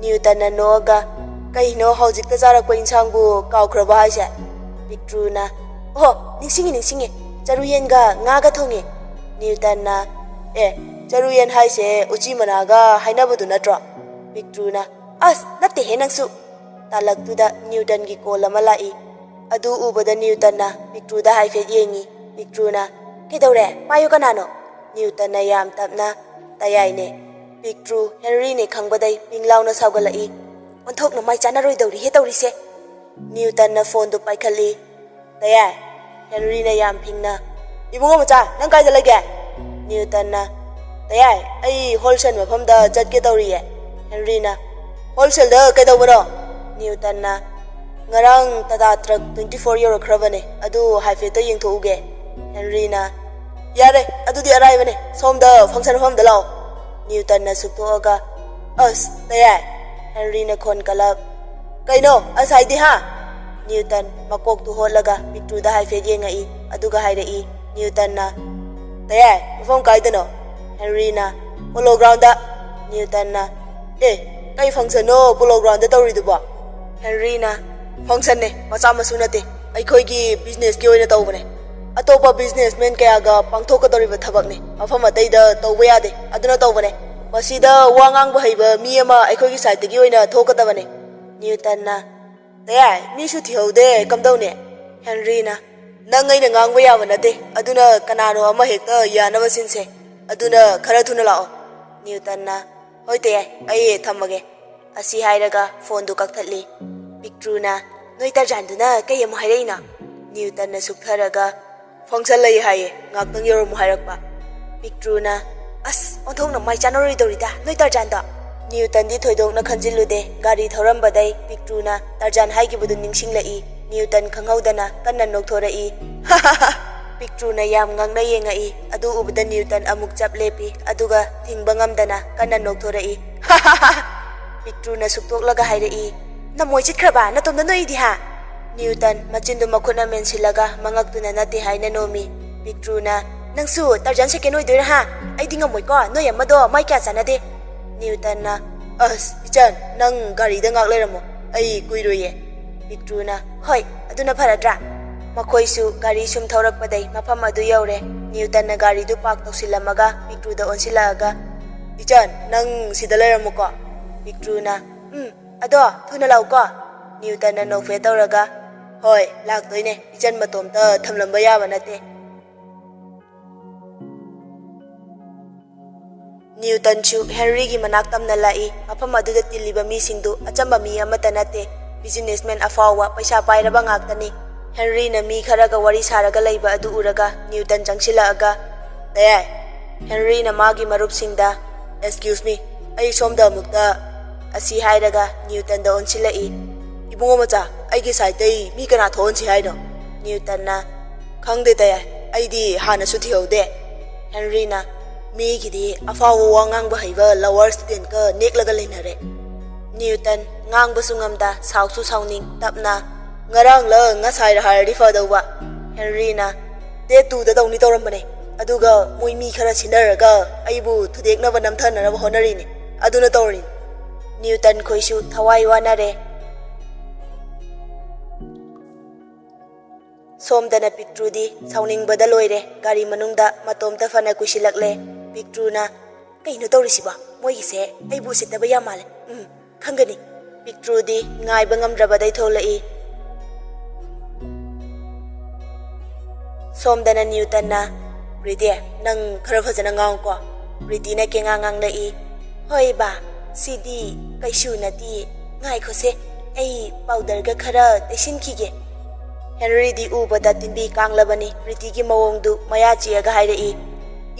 ꯅ꯭ꯌꯨꯇꯟꯅ ꯅꯣꯛꯑꯒ, "ꯀꯩꯅꯣ, ꯍꯧꯖꯤꯛꯇ ꯆꯥꯔꯛꯄ ꯏꯟꯁꯥꯡꯕꯨ ꯀꯥꯎꯈ꯭ꯔꯕ ꯍꯥꯏꯁꯦ?" ꯄꯤꯛꯇ꯭ꯔꯨꯅ, "ꯑꯣ, ꯅꯤꯡꯁꯤꯡꯉꯦ, ꯅꯤꯡꯁꯤꯡꯉꯦ, ꯆꯔꯨ ꯌꯦꯟꯒ ꯉꯥꯒ ꯊꯣꯡꯉꯦ꯫" ꯅ꯭ꯌꯨꯇꯟꯅ, "ꯑꯦ, ꯆꯔꯨ ꯌꯦꯟ ꯍꯥꯏꯁꯦ ꯎꯆꯤ ꯃꯅꯥꯒ ꯍꯥꯏꯅꯕꯗꯨ ꯅꯠꯇ꯭ꯔꯣ?" ꯄꯤꯛꯇ꯭ꯔꯨꯅ, "ꯑꯁ, ꯅꯠꯇꯦꯍꯦ ꯅꯪꯁꯨ!" ꯇꯥꯂꯛꯇꯨꯗ ꯅ꯭ꯌꯨꯇꯟꯒꯤ ꯀꯣꯜ ꯑꯃ ꯂꯥꯛꯏ꯫ ꯑꯗꯨ ꯎꯕꯗ ꯅ꯭ꯌꯨꯇꯟꯅ ꯄꯤꯛꯇ꯭ꯔꯨꯗ ꯍꯥꯏꯐꯦꯠ ꯌꯦꯡꯉꯤ꯫ ꯄꯤꯛꯇ꯭ꯔꯨꯅ, "ꯀꯩꯗꯧꯔꯦ? ꯄꯥꯏꯌꯨ ꯀꯅꯥꯅꯣ?" ꯅ꯭ꯌꯨꯇꯟꯅ ꯌꯥꯝ ꯇꯞꯅ, "ꯇꯌꯥꯏꯅꯦ꯫" ꯄꯤꯛꯇ꯭ꯔꯨ ꯍꯦꯅꯔꯤꯅꯦ ꯈꯪꯕꯗꯩ ꯄꯤꯡ ꯂꯥꯎꯅ ꯁꯥꯎꯒꯠꯂꯛꯏ꯫ "ꯑꯣꯟꯊꯣꯛꯅ ꯃꯥꯏ ꯆꯥꯅꯔꯣꯏꯗꯧꯔꯤꯍꯦ ꯇꯧꯔꯤꯁꯦ!" ꯅ꯭ꯌꯨꯇꯟꯅ ꯐꯣꯟꯗꯨ ꯄꯥꯏꯈꯠꯂꯤ꯫ "ꯇꯌꯥꯏ!" ꯍꯦꯅꯔꯤꯅ ꯌꯥꯝ ꯐꯤꯡꯅ, "ꯏꯕꯨꯡꯉꯣ ꯃꯆꯥ, ꯅꯪ ꯀꯥꯏꯗ ꯂꯩꯒꯦ?" ꯅ꯭ꯌꯨꯇꯟꯅ, "ꯇꯌꯥꯏ, ꯑꯩ ꯍꯣꯜꯁꯦꯜ ꯃꯐꯝꯗ ꯆꯠꯀꯦ ꯇꯧꯔꯤꯌꯦ꯫" ꯍꯦꯅꯔꯤꯅ, "ꯍꯣꯜꯁꯦꯜꯗ ꯀꯩꯗꯧꯕꯅꯣ?" ꯅ꯭ꯌꯨꯇꯟꯅ, "ꯉꯔꯥꯡ ꯇꯥꯇꯥ ꯇ꯭ꯔꯛ twenty four ꯌꯧꯔꯛꯈ꯭ꯔꯕꯅꯦ, ꯑꯗꯨ ꯍꯥꯏꯐꯦꯠꯇ ꯌꯦꯡꯊꯣꯛꯎꯒꯦ꯫" ꯍꯦꯅꯔꯤꯅ, "ꯌꯥꯔꯦ, ꯑꯗꯨꯗꯤ ꯑꯔꯥꯏꯕꯅꯦ, ꯁꯣꯝꯗ ꯐꯪꯁꯟ ꯃꯐꯝꯗ ꯂꯥꯛꯑꯣ꯫" ꯅ꯭ꯌꯨꯇꯟꯅ ꯁꯨꯛꯇꯣꯛꯑꯒ, "ꯑꯁ, ꯇꯌꯥꯏ!" ꯍꯦꯅꯔꯤꯅ ꯈꯣꯟ ꯀꯜꯂꯞ, "ꯀꯩꯅꯣ ꯑꯁ ꯍꯥꯏꯗꯤ, ꯍꯥ?" ꯅ꯭ꯌꯨꯇꯟ ꯃꯀꯣꯛꯇꯨ ꯍꯣꯠꯂꯒ ꯄꯤꯛꯇ꯭ꯔꯨꯗ ꯍꯥꯏꯐꯦꯠ ꯌꯦꯡꯉꯛꯏ, ꯑꯗꯨꯒ ꯍꯥꯏꯔꯛꯏ꯫ ꯅ꯭ꯌꯨꯇꯟꯅ, "ꯇꯌꯥꯏ, ꯃꯐꯝ ꯀꯥꯏꯗꯅꯣ?" ꯍꯦꯅꯔꯤꯅ, "ꯄꯣꯂꯣ ꯒ꯭ꯔꯥꯎꯟꯗ꯫" ꯅ꯭ꯌꯨꯇꯟꯅ, "ꯑꯦ, ꯀꯩ ꯐꯪꯁꯟꯅꯣ ꯄꯣꯂꯣ ꯒ꯭ꯔꯥꯎꯟꯗ ꯇꯧꯔꯤꯗꯨꯕꯣ?" ꯍꯦꯅꯔꯤꯅ, "ꯐꯪꯁꯟꯅꯦ, ꯃꯆꯥ ꯃꯁꯨ ꯅꯠꯇꯦ, ꯑꯩꯈꯣꯏꯒꯤ ꯕꯤꯖꯤꯅꯦꯁꯀꯤ ꯑꯣꯏꯅ ꯇꯧꯕꯅꯦ꯫ ꯑꯇꯣꯞꯄ ꯕꯤꯖꯤꯅꯦꯁꯃꯦꯟ ꯀꯌꯥꯒ ꯄꯥꯡꯊꯣꯛꯀꯗꯧꯔꯤꯕ ꯊꯕꯛꯅꯦ, ꯃꯐꯝ ꯑꯇꯩꯗ ꯇꯧꯕ ꯌꯥꯗꯦ, ꯑꯗꯨꯅ ꯇꯧꯕꯅꯦ꯫ ꯃꯁꯤꯗ ꯋꯥ ꯉꯥꯡꯕ ꯍꯩꯕ ꯃꯤ ꯑꯃ ꯑꯩꯈꯣꯏꯒꯤ ꯁꯥꯏꯠꯇꯒꯤ ꯑꯣꯏꯅ ꯊꯣꯛꯀꯗꯕꯅꯦ꯫" ꯅ꯭ꯌꯨꯇꯟꯅ, "ꯇꯌꯥꯏ, ꯃꯤꯁꯨ ꯊꯤꯍꯧꯗꯦ, ꯀꯝꯗꯧꯅꯤ?" ꯍꯦꯅꯔꯤꯅ, "ꯅꯪ ꯑꯩꯅ ꯉꯥꯡꯕ ꯌꯥꯕ ꯅꯠꯇꯦ, ꯑꯗꯨꯅ ꯀꯅꯥꯅꯣ ꯑꯃ ꯍꯦꯛꯇ ꯌꯥꯅꯕ ꯁꯤꯟꯁꯦ, ꯑꯗꯨꯅ ꯈꯔ ꯊꯨꯅ ꯂꯥꯛꯑꯣ꯫" ꯅ꯭ꯌꯨꯇꯟꯅ, "ꯍꯣꯏ ꯇꯌꯥꯏ, ꯑꯩ ꯊꯝꯃꯒꯦ꯫" ꯑꯁꯤ ꯍꯥꯏꯔꯒ ꯐꯣꯟꯗꯨ ꯀꯛꯊꯠꯂꯤ꯫ ꯄꯤꯛꯇ꯭ꯔꯨꯅ, "ꯅꯣꯏ ꯇꯔꯖꯥꯟꯗꯨꯅ ꯀꯩ ꯑꯃꯨꯛ ꯍꯥꯏꯔꯛꯏꯅꯣ?" ꯅ꯭ꯌꯨꯇꯟꯅ ꯁꯨꯛꯊꯔꯒ, "ꯐꯪꯁꯟ ꯂꯩ ꯍꯥꯏꯌꯦ, ꯉꯥꯛꯇꯪ ꯌꯧꯔꯝꯃꯨ ꯍꯥꯏꯔꯛꯄ꯫" ꯄꯤꯛꯇ꯭ꯔꯨꯅ, "ꯑꯁ, ꯑꯣꯟꯊꯣꯛꯅ ꯃꯥꯏ ꯆꯥꯅꯔꯣꯏꯗꯧꯔꯤꯗ ꯅꯣꯏ ꯇꯔꯖꯥꯟꯗꯣ!" ꯅ꯭ꯌꯨꯇꯟꯗꯤ ꯊꯣꯏꯗꯣꯛꯅ ꯈꯟꯖꯤꯜꯂꯨꯗꯦ, ꯒꯥꯔꯤ ꯊꯧꯔꯝꯕꯗꯩ ꯄꯤꯛꯇ꯭ꯔꯨꯅ ꯇꯔꯖꯥꯟ ꯍꯥꯏꯈꯤꯕꯗꯨ ꯅꯤꯡꯁꯤꯡꯂꯛꯏ꯫ ꯅ꯭ꯌꯨꯇꯟ ꯈꯪꯍꯧꯗꯅ ꯀꯟꯅ ꯅꯣꯛꯊꯣꯔꯛꯏ꯫ ꯄꯤꯛꯇ꯭ꯔꯨꯅ ꯌꯥꯝ ꯉꯛꯅ ꯌꯦꯡꯉꯛꯏ꯫ ꯑꯗꯨ ꯎꯕꯗ ꯅ꯭ꯌꯨꯇꯟ ꯑꯃꯨꯛ ꯆꯞ ꯂꯦꯞꯄꯤ, ꯑꯗꯨꯒ ꯊꯤꯡꯕ ꯉꯝꯗꯅ ꯀꯟꯅ ꯅꯣꯛꯊꯣꯔꯛꯏ꯫ ꯄꯤꯛꯇ꯭ꯔꯨꯅ ꯁꯨꯛꯇꯣꯛꯂꯒ ꯍꯥꯏꯔꯛꯏ, "ꯅꯃꯣꯏ ꯆꯤꯠꯈ꯭ꯔꯕ? ꯅꯇꯣꯝꯗ ꯅꯣꯛꯏꯗꯤ ꯍꯥ?" ꯅ꯭ꯌꯨꯇꯟ ꯃꯆꯤꯟꯗꯨ ꯃꯈꯨꯠꯅ ꯃꯦꯟꯁꯤꯜꯂꯒ ꯃꯉꯛꯇꯨꯅ ꯅꯠꯇꯦ ꯍꯥꯏꯅ ꯅꯣꯝꯃꯤ꯫ ꯄꯤꯛꯇ꯭ꯔꯨꯅ, "ꯅꯪꯁꯨ ꯇꯔꯖꯥꯟ ꯁꯦꯀꯦꯟ ꯑꯣꯏꯗꯣꯏꯔꯥ ꯍꯥ? ꯑꯩꯗꯤ ꯉꯝꯃꯣꯏꯀꯣ, ꯅꯣꯏ ꯑꯃꯗꯣ ꯃꯥꯏ ꯀꯌꯥ ꯆꯥꯟꯅꯗꯦ꯫" ꯅ꯭ꯌꯨꯇꯟꯅ, "ꯑꯁ, ꯏꯆꯟ, ꯅꯪ ꯒꯥꯔꯤꯗ ꯉꯥꯛ ꯂꯩꯔꯝꯃꯣ, ꯑꯩ ꯀꯨꯏꯔꯣꯏꯌꯦ꯫" ꯄꯤꯛꯇ꯭ꯔꯨꯅ, "ꯍꯣꯏ, ꯑꯗꯨꯅ ꯐꯔꯗ꯭ꯔꯥ?" ꯃꯈꯣꯏꯁꯨ ꯒꯥꯔꯤ ꯁꯨꯝ ꯊꯧꯔꯛꯄꯗꯩ ꯃꯐꯝ ꯑꯗꯨ ꯌꯧꯔꯦ꯫ ꯅ꯭ꯌꯨꯇꯟꯅ ꯒꯥꯔꯤꯗꯨ ꯄꯥꯔꯛ ꯇꯧꯁꯤꯜꯂꯝꯃꯒ ꯄꯤꯛꯇ꯭ꯔꯨꯗ ꯑꯣꯟꯁꯤꯜꯂꯛꯑꯒ, "ꯏꯆꯟ, ꯅꯪ ꯁꯤꯗ ꯂꯩꯔꯝꯃꯨꯀꯣ꯫" ꯄꯤꯛꯇ꯭ꯔꯨꯅ, "ꯎꯝ, ꯑꯗꯣ ꯊꯨꯅ ꯂꯥꯛꯎꯀꯣ꯫" ꯅ꯭ꯌꯨꯇꯟꯅ ꯅꯣꯛꯐꯦꯠ ꯇꯧꯔꯒ, ꯍꯣꯏ, ꯂꯥꯛꯇꯣꯏꯅꯦ꯫ ꯏꯆꯟ ꯃꯇꯣꯝꯇ ꯊꯝꯂꯝꯕ ꯌꯥꯕ ꯅꯠꯇꯦ꯫ ꯅ꯭ꯌꯨꯇꯟꯁꯨ ꯍꯦꯟꯔꯤꯒꯤ ꯃꯅꯥꯛ ꯇꯝꯅ ꯂꯥꯛꯏ꯫ ꯃꯐꯝ ꯑꯗꯨꯗ ꯇꯤꯜꯂꯤꯕ ꯃꯤꯁꯤꯡꯗꯨ ꯑꯆꯝꯕ ꯃꯤ ꯑꯃꯠꯇ ꯅꯠꯇꯦ꯫ ꯕꯤꯖꯤꯅꯦꯁꯃꯦꯟ ꯑꯐꯥꯎꯕ, ꯄꯩꯁꯥ ꯄꯥꯏꯔꯕ ꯉꯥꯛꯇꯅꯤ꯫ ꯍꯦꯟꯔꯤꯅ ꯃꯤ ꯈꯔꯒ ꯋꯥꯔꯤ ꯁꯥꯔꯒ ꯂꯩꯕ ꯑꯗꯨ ꯎꯔꯒ ꯅ꯭ꯌꯨꯇꯟ ꯆꯪꯁꯤꯜꯂꯛꯑꯒ, "ꯇꯌꯥꯏ?" ꯍꯦꯟꯔꯤꯅ ꯃꯥꯒꯤ ꯃꯔꯨꯞꯁꯤꯡꯗ, "Excuse me, ꯑꯩ ꯁꯣꯝꯗ ꯑꯃꯨꯛꯇ" ꯑꯁꯤ ꯍꯥꯏꯔꯒ ꯅ꯭ꯌꯨꯇꯟꯗ ꯑꯣꯟꯁꯤꯜꯂꯛꯏ꯫ "ꯏꯕꯨꯡꯉꯣ ꯃꯆꯥ, ꯑꯩꯒꯤ ꯁꯥꯏꯠꯇꯩ ꯃꯤ ꯀꯅꯥ ꯊꯣꯛꯍꯟꯁꯤ ꯍꯥꯏꯅꯣ?" ꯅ꯭ꯌꯨꯇꯟꯅ, "ꯈꯪꯗꯦ ꯇꯌꯥꯏ, ꯑꯩꯗꯤ ꯍꯥꯟꯅꯁꯨ ꯊꯤꯍꯧꯗꯦ꯫" ꯍꯦꯟꯔꯤꯅ, "ꯃꯤꯒꯤꯗꯤ ꯑꯐꯥꯎꯕ ꯋꯥ ꯉꯥꯡꯕ ꯍꯩꯕ ꯂꯋꯥꯔ ꯁ꯭ꯇꯨꯗꯦꯟꯠꯀ ꯅꯦꯛꯂꯒ ꯂꯩꯅꯔꯦ꯫" ꯅ꯭ꯌꯨꯇꯟ, ꯉꯥꯡꯕꯁꯨ ꯉꯝꯗ, ꯁꯥꯎꯁꯨ ꯁꯥꯎꯅꯤꯡ, ꯇꯞꯅ, "ꯉꯔꯥꯡꯂ ꯉꯁꯥꯏꯔ ꯍꯥꯏꯔꯗꯤ ꯐꯗꯧꯕ꯫" ꯍꯦꯟꯔꯤꯅ, "ꯗꯦꯠ ꯇꯨꯗ ꯇꯧꯅꯤ ꯇꯧꯔꯝꯕꯅꯦ, ꯑꯗꯨꯒ ꯃꯣꯏ ꯃꯤ ꯈꯔ ꯁꯤꯟꯅꯔꯒ ꯑꯩꯕꯨ ꯊꯨꯗꯦꯛꯅꯕ ꯅꯝꯊꯅꯅꯕ ꯍꯣꯠꯅꯔꯤꯅꯤ, ꯑꯗꯨꯅ ꯇꯧꯔꯤꯅꯤ꯫" ꯅ꯭ꯌꯨꯇꯟ ꯈꯣꯏꯁꯨ ꯊꯋꯥꯏ ꯋꯥꯅꯔꯦ꯫ ꯁꯣꯝꯗꯅ ꯄꯤꯛꯇ꯭ꯔꯨꯗꯤ ꯁꯥꯎꯅꯤꯡꯕꯗ ꯂꯣꯏꯔꯦ꯫ ꯒꯥꯔꯤ ꯃꯅꯨꯡꯗ ꯃꯇꯣꯝꯇ ꯐꯅ ꯀꯨꯏꯁꯤꯜꯂꯛꯂꯦ꯫ ꯄꯤꯛꯇ꯭ꯔꯨꯅ, "ꯀꯩꯅꯣ ꯇꯧꯔꯤꯁꯤꯕꯣ? ꯃꯣꯏꯒꯤꯁꯦ ꯑꯩꯕꯨ ꯎꯁꯤꯠꯇꯕ ꯌꯥꯝ ꯃꯥꯜꯂꯦ꯫ ꯎꯝ, ꯈꯪꯒꯅꯤ꯫" ꯄꯤꯛꯇ꯭ꯔꯨꯗꯤ ꯉꯥꯏꯕ ꯉꯝꯗ꯭ꯔꯕꯗꯩ ꯊꯣꯛꯂꯛꯏ꯫ ꯁꯣꯝꯗꯅ ꯅ꯭ꯌꯨꯇꯟꯅ, "ꯄ꯭ꯔꯤꯇꯤ, ꯅꯪ ꯈꯔ ꯐꯖꯅ ꯉꯥꯡꯉꯨꯀꯣ꯫" ꯄ꯭ꯔꯤꯇꯤꯅ ꯀꯦꯉꯥꯡ ꯉꯥꯡꯂꯛꯏ꯫ "ꯍꯣꯏ ꯕꯥ, ꯁꯤꯗꯤ ꯀꯩꯁꯨ ꯅꯠꯇꯤꯌꯦ꯫ ꯉꯥꯏꯈꯣꯁꯦ, ꯑꯩ ꯄꯥꯎꯗꯔꯒ ꯈꯔ ꯇꯩꯁꯤꯟꯈꯤꯒꯦ꯫" ꯍꯦꯟꯔꯤꯗꯤ ꯎꯕꯗ ꯇꯤꯟꯕꯤ ꯀꯥꯡꯂꯕꯅꯤ꯫ ꯄ꯭ꯔꯤꯇꯤꯒꯤ ꯃꯑꯣꯡꯗꯨ ꯃꯌꯥ ꯆꯤꯛꯑꯒ ꯍꯥꯏꯔꯛꯏ,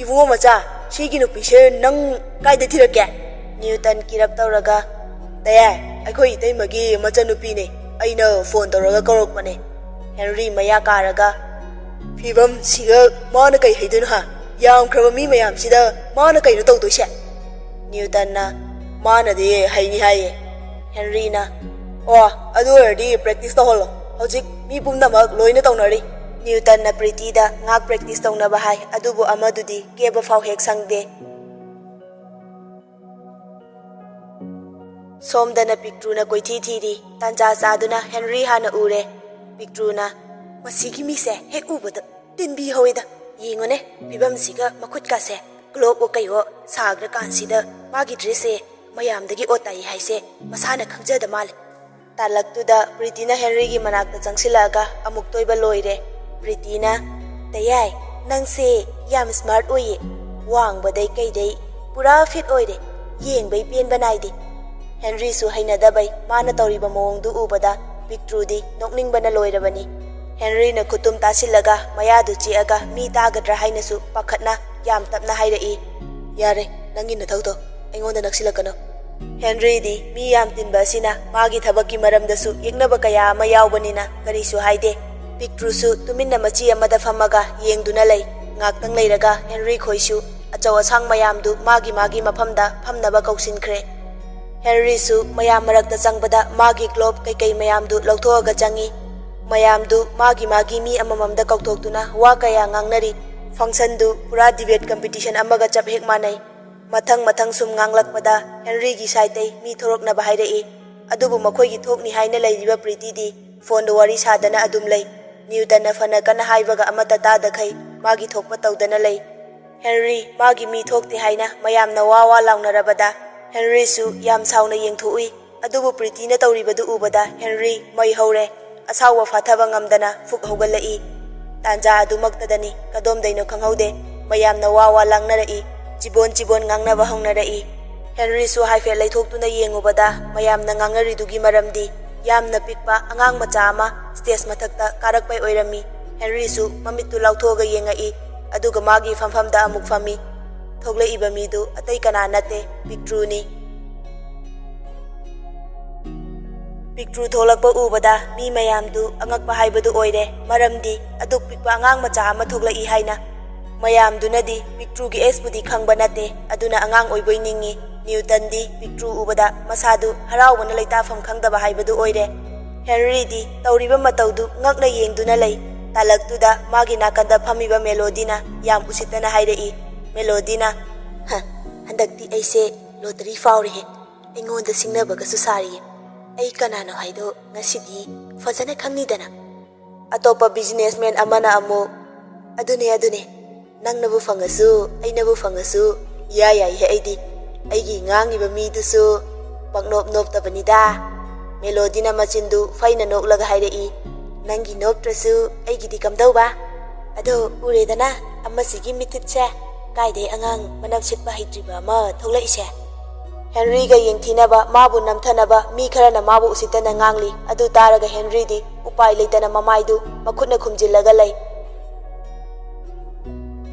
"ꯏꯕꯨꯡꯉꯣ ꯃꯆꯥ, ꯁꯤꯒꯤ ꯅꯨꯄꯤꯁꯦ ꯅꯪ ꯀꯥꯏꯗ ꯊꯤꯔꯛꯀꯦ?" ꯅ꯭ꯌꯨꯇꯟ ꯀꯤꯔꯞ ꯇꯧꯔꯒ, "ꯇꯌꯥꯏ, ꯑꯩꯈꯣꯏ ꯏꯇꯩꯃꯒꯤ ꯃꯆꯟꯅꯨꯄꯤꯅꯦ꯫ ꯑꯩꯅ ꯐꯣꯟ ꯇꯧꯔꯒ ꯀꯧꯔꯛꯄꯅꯦ꯫" ꯍꯦꯟꯔꯤ ꯃꯌꯥ ꯀꯥꯔꯒ, "ꯐꯤꯕꯝꯁꯤꯒ ꯃꯥꯅ ꯀꯩ ꯍꯩꯗꯣꯏꯅꯣ ꯍꯥ? ꯌꯥꯝꯈ꯭ꯔꯕ ꯃꯤ ꯃꯌꯥꯝꯁꯤꯗ ꯃꯥꯅ ꯀꯩꯅꯣ ꯇꯧꯗꯣꯏꯁꯦ?" ꯅ꯭ꯌꯨꯇꯟꯅ, "ꯃꯥꯅꯗꯤ ꯍꯩꯅꯤ ꯍꯥꯏꯌꯦ꯫" ꯍꯦꯟꯔꯤꯅ, "ꯑꯣ, ꯑꯗꯨ ꯑꯣꯏꯔꯗꯤ ꯄ꯭ꯔꯦꯛꯇꯤꯁ ꯇꯧꯍꯜꯂꯣ꯫ ꯍꯧꯖꯤꯛ ꯃꯤ ꯄꯨꯝꯅꯃꯛ ꯂꯣꯏꯅ ꯇꯧꯅꯔꯤ꯫" ꯅ꯭ꯌꯨꯇꯟꯅ ꯄ꯭ꯔꯤꯇꯤꯗ ꯉꯥꯛ ꯄ꯭ꯔꯦꯛꯇꯤꯁ ꯇꯧꯅꯕ ꯍꯥꯏ, ꯑꯗꯨꯕꯨ ꯑꯃꯗꯨꯗꯤ ꯀꯦꯕ ꯐꯥꯎ ꯍꯦꯛ ꯁꯪꯗꯦ꯫ ꯁꯣꯝꯗꯅ ꯄꯤꯛꯇ꯭ꯔꯨꯅ ꯀꯣꯏꯊꯤ ꯊꯤꯔꯤ꯫ ꯇꯥꯟꯖꯥ ꯆꯥꯗꯨꯅ ꯍꯦꯟꯔꯤ ꯍꯥꯟꯅ ꯎꯔꯦ꯫ ꯄꯤꯛꯇ꯭ꯔꯨꯅ, "ꯃꯁꯤꯒꯤ ꯃꯤꯁꯦ ꯍꯦꯛ ꯎꯕꯗ ꯇꯤꯟꯕꯤ ꯍꯧꯋꯦꯗ꯫ ꯌꯦꯡꯉꯨꯅꯦ, ꯐꯤꯕꯝꯁꯤꯒ ꯃꯈꯨꯠꯀꯥꯁꯦ ꯒ꯭ꯂꯣꯕꯑꯣ ꯀꯩꯋꯣ ꯁꯥꯈ꯭ꯔꯀꯥꯟꯁꯤꯗ ꯃꯥꯒꯤ ꯗ꯭ꯔꯦꯁꯁꯦ ꯃꯌꯥꯝꯗꯒꯤ ꯑꯣꯠ ꯇꯥꯏ ꯍꯥꯏꯁꯦ ꯃꯁꯥꯅ ꯈꯪꯖꯗ ꯃꯥꯜꯂꯦ꯫" ꯇꯥꯂꯛꯇꯨꯗ ꯄ꯭ꯔꯤꯇꯤꯅ ꯍꯦꯟꯔꯤꯒꯤ ꯃꯅꯥꯛꯇ ꯆꯪꯁꯤꯜꯂꯛꯑꯒ ꯑꯃꯨꯛꯇ ꯑꯣꯏꯕ ꯂꯣꯏꯔꯦ꯫ ꯄ꯭ꯔꯤꯇꯤꯅ, "ꯇꯌꯥꯏ, ꯅꯪꯁꯦ ꯌꯥꯝ ꯁ꯭ꯃꯥꯔꯠ ꯑꯣꯏꯌꯦ꯫ ꯋꯥꯡꯕꯗꯩ ꯀꯩꯗꯩ ꯄꯨꯔꯥ ꯐꯤꯠ ꯑꯣꯏꯔꯦ꯫ ꯌꯦꯡꯕꯩ ꯄꯦꯟꯕ ꯅꯥꯏꯗꯦ꯫" ꯍꯦꯟꯔꯤꯁꯨ ꯍꯩꯅꯗꯕꯩ ꯃꯥꯅ ꯇꯧꯔꯤꯕ ꯃꯑꯣꯡꯗꯨ ꯎꯕꯗ ꯄꯤꯛꯇ꯭ꯔꯨꯗꯤ ꯅꯣꯛꯅꯤꯡꯕꯅ ꯂꯣꯏꯔꯕꯅꯤ꯫ ꯍꯦꯟꯔꯤꯅ ꯈꯨꯇꯨꯝ ꯇꯥꯁꯤꯜꯂꯒ ꯃꯌꯥꯗꯨ ꯆꯤꯛꯑꯒ ꯃꯤ ꯇꯥꯒꯗ꯭ꯔꯥ ꯍꯥꯏꯅꯁꯨ ꯄꯥꯈꯠꯅ ꯌꯥꯝ ꯇꯞꯅ ꯍꯥꯏꯔꯛꯏ, "ꯌꯥꯔꯦ, ꯅꯪꯒꯤ ꯅꯊꯧꯗꯣ꯫ ꯑꯩꯉꯣꯟꯗ ꯅꯛꯁꯤꯜꯂꯛꯀꯅꯨ꯫" ꯍꯦꯟꯔꯤꯗꯤ ꯃꯤ ꯌꯥꯝ ꯇꯤꯟꯕ ꯑꯁꯤꯅ ꯃꯥꯒꯤ ꯊꯕꯛꯀꯤ ꯃꯔꯝꯗꯁꯨ ꯌꯦꯛꯅꯕ ꯀꯌꯥ ꯑꯃ ꯌꯥꯎꯕꯅꯤꯅ ꯀꯔꯤꯁꯨ ꯍꯥꯏꯗꯦ꯫ ꯄꯤꯛꯇ꯭ꯔꯨꯁꯨ ꯇꯨꯃꯤꯟꯅ ꯃꯆꯤ ꯑꯃꯗ ꯐꯝꯃꯒ ꯌꯦꯡꯗꯨꯅ ꯂꯩ꯫ ꯉꯥꯛꯇꯪ ꯂꯩꯔꯒ ꯍꯦꯟꯔꯤ ꯈꯣꯏꯁꯨ ꯑꯆꯧ ꯑꯁꯥꯡ ꯃꯌꯥꯝꯗꯨ ꯃꯥꯒꯤ ꯃꯥꯒꯤ ꯃꯐꯝꯗ ꯐꯝꯅꯕ ꯀꯧꯁꯤꯟꯈ꯭ꯔꯦ꯫ ꯍꯦꯟꯔꯤꯁꯨ ꯃꯌꯥꯝ ꯃꯔꯛꯇ ꯆꯪꯕꯗ ꯃꯥꯒꯤ ꯒ꯭ꯂꯣꯕ ꯀꯩꯀꯩ ꯃꯌꯥꯝꯗꯨ ꯂꯧꯊꯣꯛꯑꯒ ꯆꯪꯉꯤ꯫ ꯃꯌꯥꯝꯗꯨ ꯃꯥꯒꯤ ꯃꯥꯒꯤ ꯃꯤ ꯑꯃꯃꯝꯗ ꯀꯧꯊꯣꯛꯇꯨꯅ ꯋꯥ ꯀꯌꯥ ꯉꯥꯡꯅꯔꯤ꯫ ꯐꯪꯁꯟꯗꯨ ꯄꯨꯔꯥ ꯗꯤꯕꯦꯠ ꯀꯝꯄꯤꯇꯤꯁꯟ ꯑꯃꯒ ꯆꯞ ꯍꯦꯛ ꯃꯥꯟꯅꯩ꯫ ꯃꯊꯪ ꯃꯊꯪ ꯁꯨꯝ ꯉꯥꯡꯂꯛꯄꯗ ꯍꯦꯟꯔꯤꯒꯤ ꯁꯥꯏꯠꯇꯩ ꯃꯤ ꯊꯣꯔꯛꯅꯕ ꯍꯥꯏꯔꯛꯏ꯫ ꯑꯗꯨꯕꯨ ꯃꯈꯣꯏꯒꯤ ꯊꯣꯛꯅꯤ ꯍꯥꯏꯅ ꯂꯩꯔꯤꯕ ꯄ꯭ꯔꯤꯇꯤꯗꯤ ꯐꯣꯟꯗ ꯋꯥꯔꯤ ꯁꯥꯗꯅ ꯑꯗꯨꯝ ꯂꯩ꯫ ꯅ꯭ꯌꯨꯇꯟꯅ ꯐꯅ ꯀꯟꯅ ꯍꯥꯏꯕꯒ ꯑꯃꯠꯇ ꯇꯥꯗꯈꯩ ꯃꯥꯒꯤ ꯊꯣꯛꯄ ꯇꯧꯗꯅ ꯂꯩ꯫ ꯍꯦꯟꯔꯤ ꯃꯥꯒꯤ ꯃꯤ ꯊꯣꯛꯇꯦ ꯍꯥꯏꯅ ꯃꯌꯥꯝꯅ ꯋꯥ ꯋꯥ ꯂꯥꯎꯅꯔꯕꯗ ꯍꯦꯟꯔꯤꯁꯨ ꯌꯥꯝ ꯁꯥꯎꯅ ꯌꯦꯡꯊꯣꯛꯎꯏ꯫ ꯑꯗꯨꯕꯨ ꯄ꯭ꯔꯤꯇꯤꯅ ꯇꯧꯔꯤꯕꯗꯨ ꯎꯕꯗ ꯍꯦꯟꯔꯤ ꯃꯩ ꯍꯧꯔꯦ꯫ ꯑꯁꯥꯎꯕ ꯐꯥꯊꯕ ꯉꯝꯗꯅ ꯐꯨꯛ ꯍꯧꯒꯠꯂꯛꯏ꯫ ꯇꯥꯟꯖꯥ ꯑꯗꯨꯃꯛꯇꯗꯅꯤ ꯀꯗꯣꯝꯗꯩꯅꯣ ꯈꯪꯍꯧꯗꯦ꯫ ꯃꯌꯥꯝꯅ ꯋꯥ ꯋꯥ ꯂꯥꯡꯅꯔꯛꯏ꯫ ꯆꯤꯕꯣꯟ ꯆꯤꯕꯣꯟ ꯉꯥꯡꯅꯕ ꯍꯧꯅꯔꯛꯏ꯫ ꯍꯦꯟꯔꯤꯁꯨ ꯍꯥꯏꯐꯦꯠ ꯂꯩꯊꯣꯛꯇꯨꯅ ꯌꯦꯡꯉꯨꯕꯗ ꯃꯌꯥꯝꯅ ꯉꯥꯡꯅꯔꯤꯗꯨꯒꯤ ꯃꯔꯝꯗꯤ ꯌꯥꯝꯅ ꯄꯤꯛꯄ ꯑꯉꯥꯡ ꯃꯆꯥ ꯑꯃ ꯁ꯭ꯇꯦꯖ ꯃꯊꯛꯇ ꯀꯥꯔꯛꯄꯩ ꯑꯣꯏꯔꯝꯃꯤ꯫ ꯍꯦꯟꯔꯤꯁꯨ ꯃꯃꯤꯠꯇꯨ ꯂꯥꯎꯊꯣꯛꯑꯒ ꯌꯦꯡꯉꯛꯏ꯫ ꯑꯗꯨꯒ ꯃꯥꯒꯤ ꯐꯝꯐꯝꯗ ꯑꯃꯨꯛ ꯐꯝꯃꯤ꯫ ꯊꯣꯛꯂꯛꯏꯕ ꯃꯤꯗꯨ ꯑꯇꯩ ꯀꯅꯥ ꯅꯠꯇꯦ, ꯄꯤꯛꯇ꯭ꯔꯨꯅꯤ꯫ ꯄꯤꯛꯇ꯭ꯔꯨ ꯊꯣꯛꯂꯛꯄ ꯎꯕꯗ ꯃꯤ ꯃꯌꯥꯝꯗꯨ ꯑꯉꯛꯄ ꯍꯥꯏꯕꯗꯨ ꯑꯣꯏꯔꯦ, ꯃꯔꯝꯗꯤ ꯑꯗꯨꯛ ꯄꯤꯛꯄ ꯑꯉꯥꯡ ꯃꯆꯥ ꯑꯃ ꯊꯣꯛꯂꯛꯏ ꯍꯥꯏꯅ꯫ ꯃꯌꯥꯝꯗꯨꯅꯗꯤ ꯄꯤꯛꯇ꯭ꯔꯨꯒꯤ ꯑꯦꯖꯄꯨꯗꯤ ꯈꯪꯕ ꯅꯠꯇꯦ, ꯑꯗꯨꯅ ꯑꯉꯥꯡ ꯑꯣꯏꯕꯣꯏ ꯅꯤꯡꯉꯤ꯫ ꯅ꯭ꯌꯨꯇꯟꯗꯤ ꯄꯤꯛꯇ꯭ꯔꯨ ꯎꯕꯗ ꯃꯁꯥꯗꯨ ꯍꯔꯥꯎꯕꯅ ꯂꯩꯇꯥꯐꯝ ꯈꯪꯗꯕ ꯍꯥꯏꯕꯗꯨ ꯑꯣꯏꯔꯦ꯫ ꯍꯦꯟꯔꯤꯗꯤ ꯇꯧꯔꯤꯕ ꯃꯇꯧꯗꯨ ꯉꯛꯅ ꯌꯦꯡꯗꯨꯅ ꯂꯩ꯫ ꯇꯥꯂꯛꯇꯨꯗ ꯃꯥꯒꯤ ꯅꯥꯀꯟꯗ ꯐꯝꯃꯤꯕ ꯃꯦꯂꯣꯗꯤꯅ ꯌꯥꯝ ꯎꯁꯤꯠꯇꯅ ꯍꯥꯏꯔꯛꯏ꯫ ꯃꯦꯂꯣꯗꯤꯅ, "ꯍ, ꯍꯟꯗꯛꯇꯤ ꯑꯩꯁꯦ ꯂꯣꯇꯔꯤ ꯐꯥꯎꯔꯦꯍꯦ꯫ ꯑꯩꯉꯣꯟꯗ ꯁꯤꯡꯅꯕꯒꯁꯨ ꯁꯥꯔꯤꯌꯦ꯫ ꯑꯩ ꯀꯅꯥꯅꯣ ꯍꯥꯏꯗꯣ ꯉꯁꯤꯗꯤ ꯐꯖꯅ ꯈꯪꯅꯤꯗꯅ꯫" ꯑꯇꯣꯞꯄ ꯕꯤꯖꯤꯅꯦꯁꯃꯦꯟ ꯑꯃꯅ ꯑꯃꯨꯛ, "ꯑꯗꯨꯅꯦ, ꯑꯗꯨꯅꯦ, ꯅꯪꯅꯕꯨ ꯐꯪꯉꯁꯨ, ꯑꯩꯅꯕꯨ ꯐꯪꯉꯁꯨ, ꯏꯌꯥ ꯌꯥꯏꯍꯦ ꯑꯩꯗꯤ꯫ ꯑꯩꯒꯤ ꯉꯥꯡꯉꯤꯕ ꯃꯤꯗꯨꯁꯨ ꯄꯪꯅꯣꯞ ꯅꯣꯞꯇꯕꯅꯤꯗ꯫" ꯃꯦꯂꯣꯗꯤꯅ ꯃꯆꯤꯟꯗꯨ ꯐꯩꯅ ꯅꯣꯛꯂꯒ ꯍꯥꯏꯔꯛꯏ, "ꯅꯪꯒꯤ ꯅꯣꯛꯇ꯭ꯔꯁꯨ ꯑꯩꯒꯤꯗꯤ ꯀꯝꯗꯧꯕ? ꯑꯗꯣ ꯎꯔꯦꯗꯅ, ꯑꯃꯁꯤꯒꯤ ꯃꯤꯊꯤꯠꯁꯦ, ꯀꯥꯏꯗꯩ ꯑꯉꯥꯡ ꯃꯅꯞ ꯁꯤꯠꯄ ꯍꯩꯇ꯭ꯔꯤꯕ ꯑꯃ ꯊꯣꯛꯂꯛꯏꯁꯦ?" ꯍꯦꯟꯔꯤꯒ ꯌꯦꯡꯊꯤꯅꯕ, ꯃꯥꯕꯨ ꯅꯝꯊꯅꯕ ꯃꯤ ꯈꯔꯅ ꯃꯥꯕꯨ ꯎꯁꯤꯠꯇꯅ ꯉꯥꯡꯂꯤ꯫ ꯑꯗꯨ ꯇꯥꯔꯒ ꯍꯦꯟꯔꯤꯗꯤ ꯎꯄꯥꯏ ꯂꯩꯇꯅ ꯃꯃꯥꯏꯗꯨ ꯃꯈꯨꯠꯅ ꯈꯨꯝꯖꯤꯜꯂꯒ ꯂꯩ꯫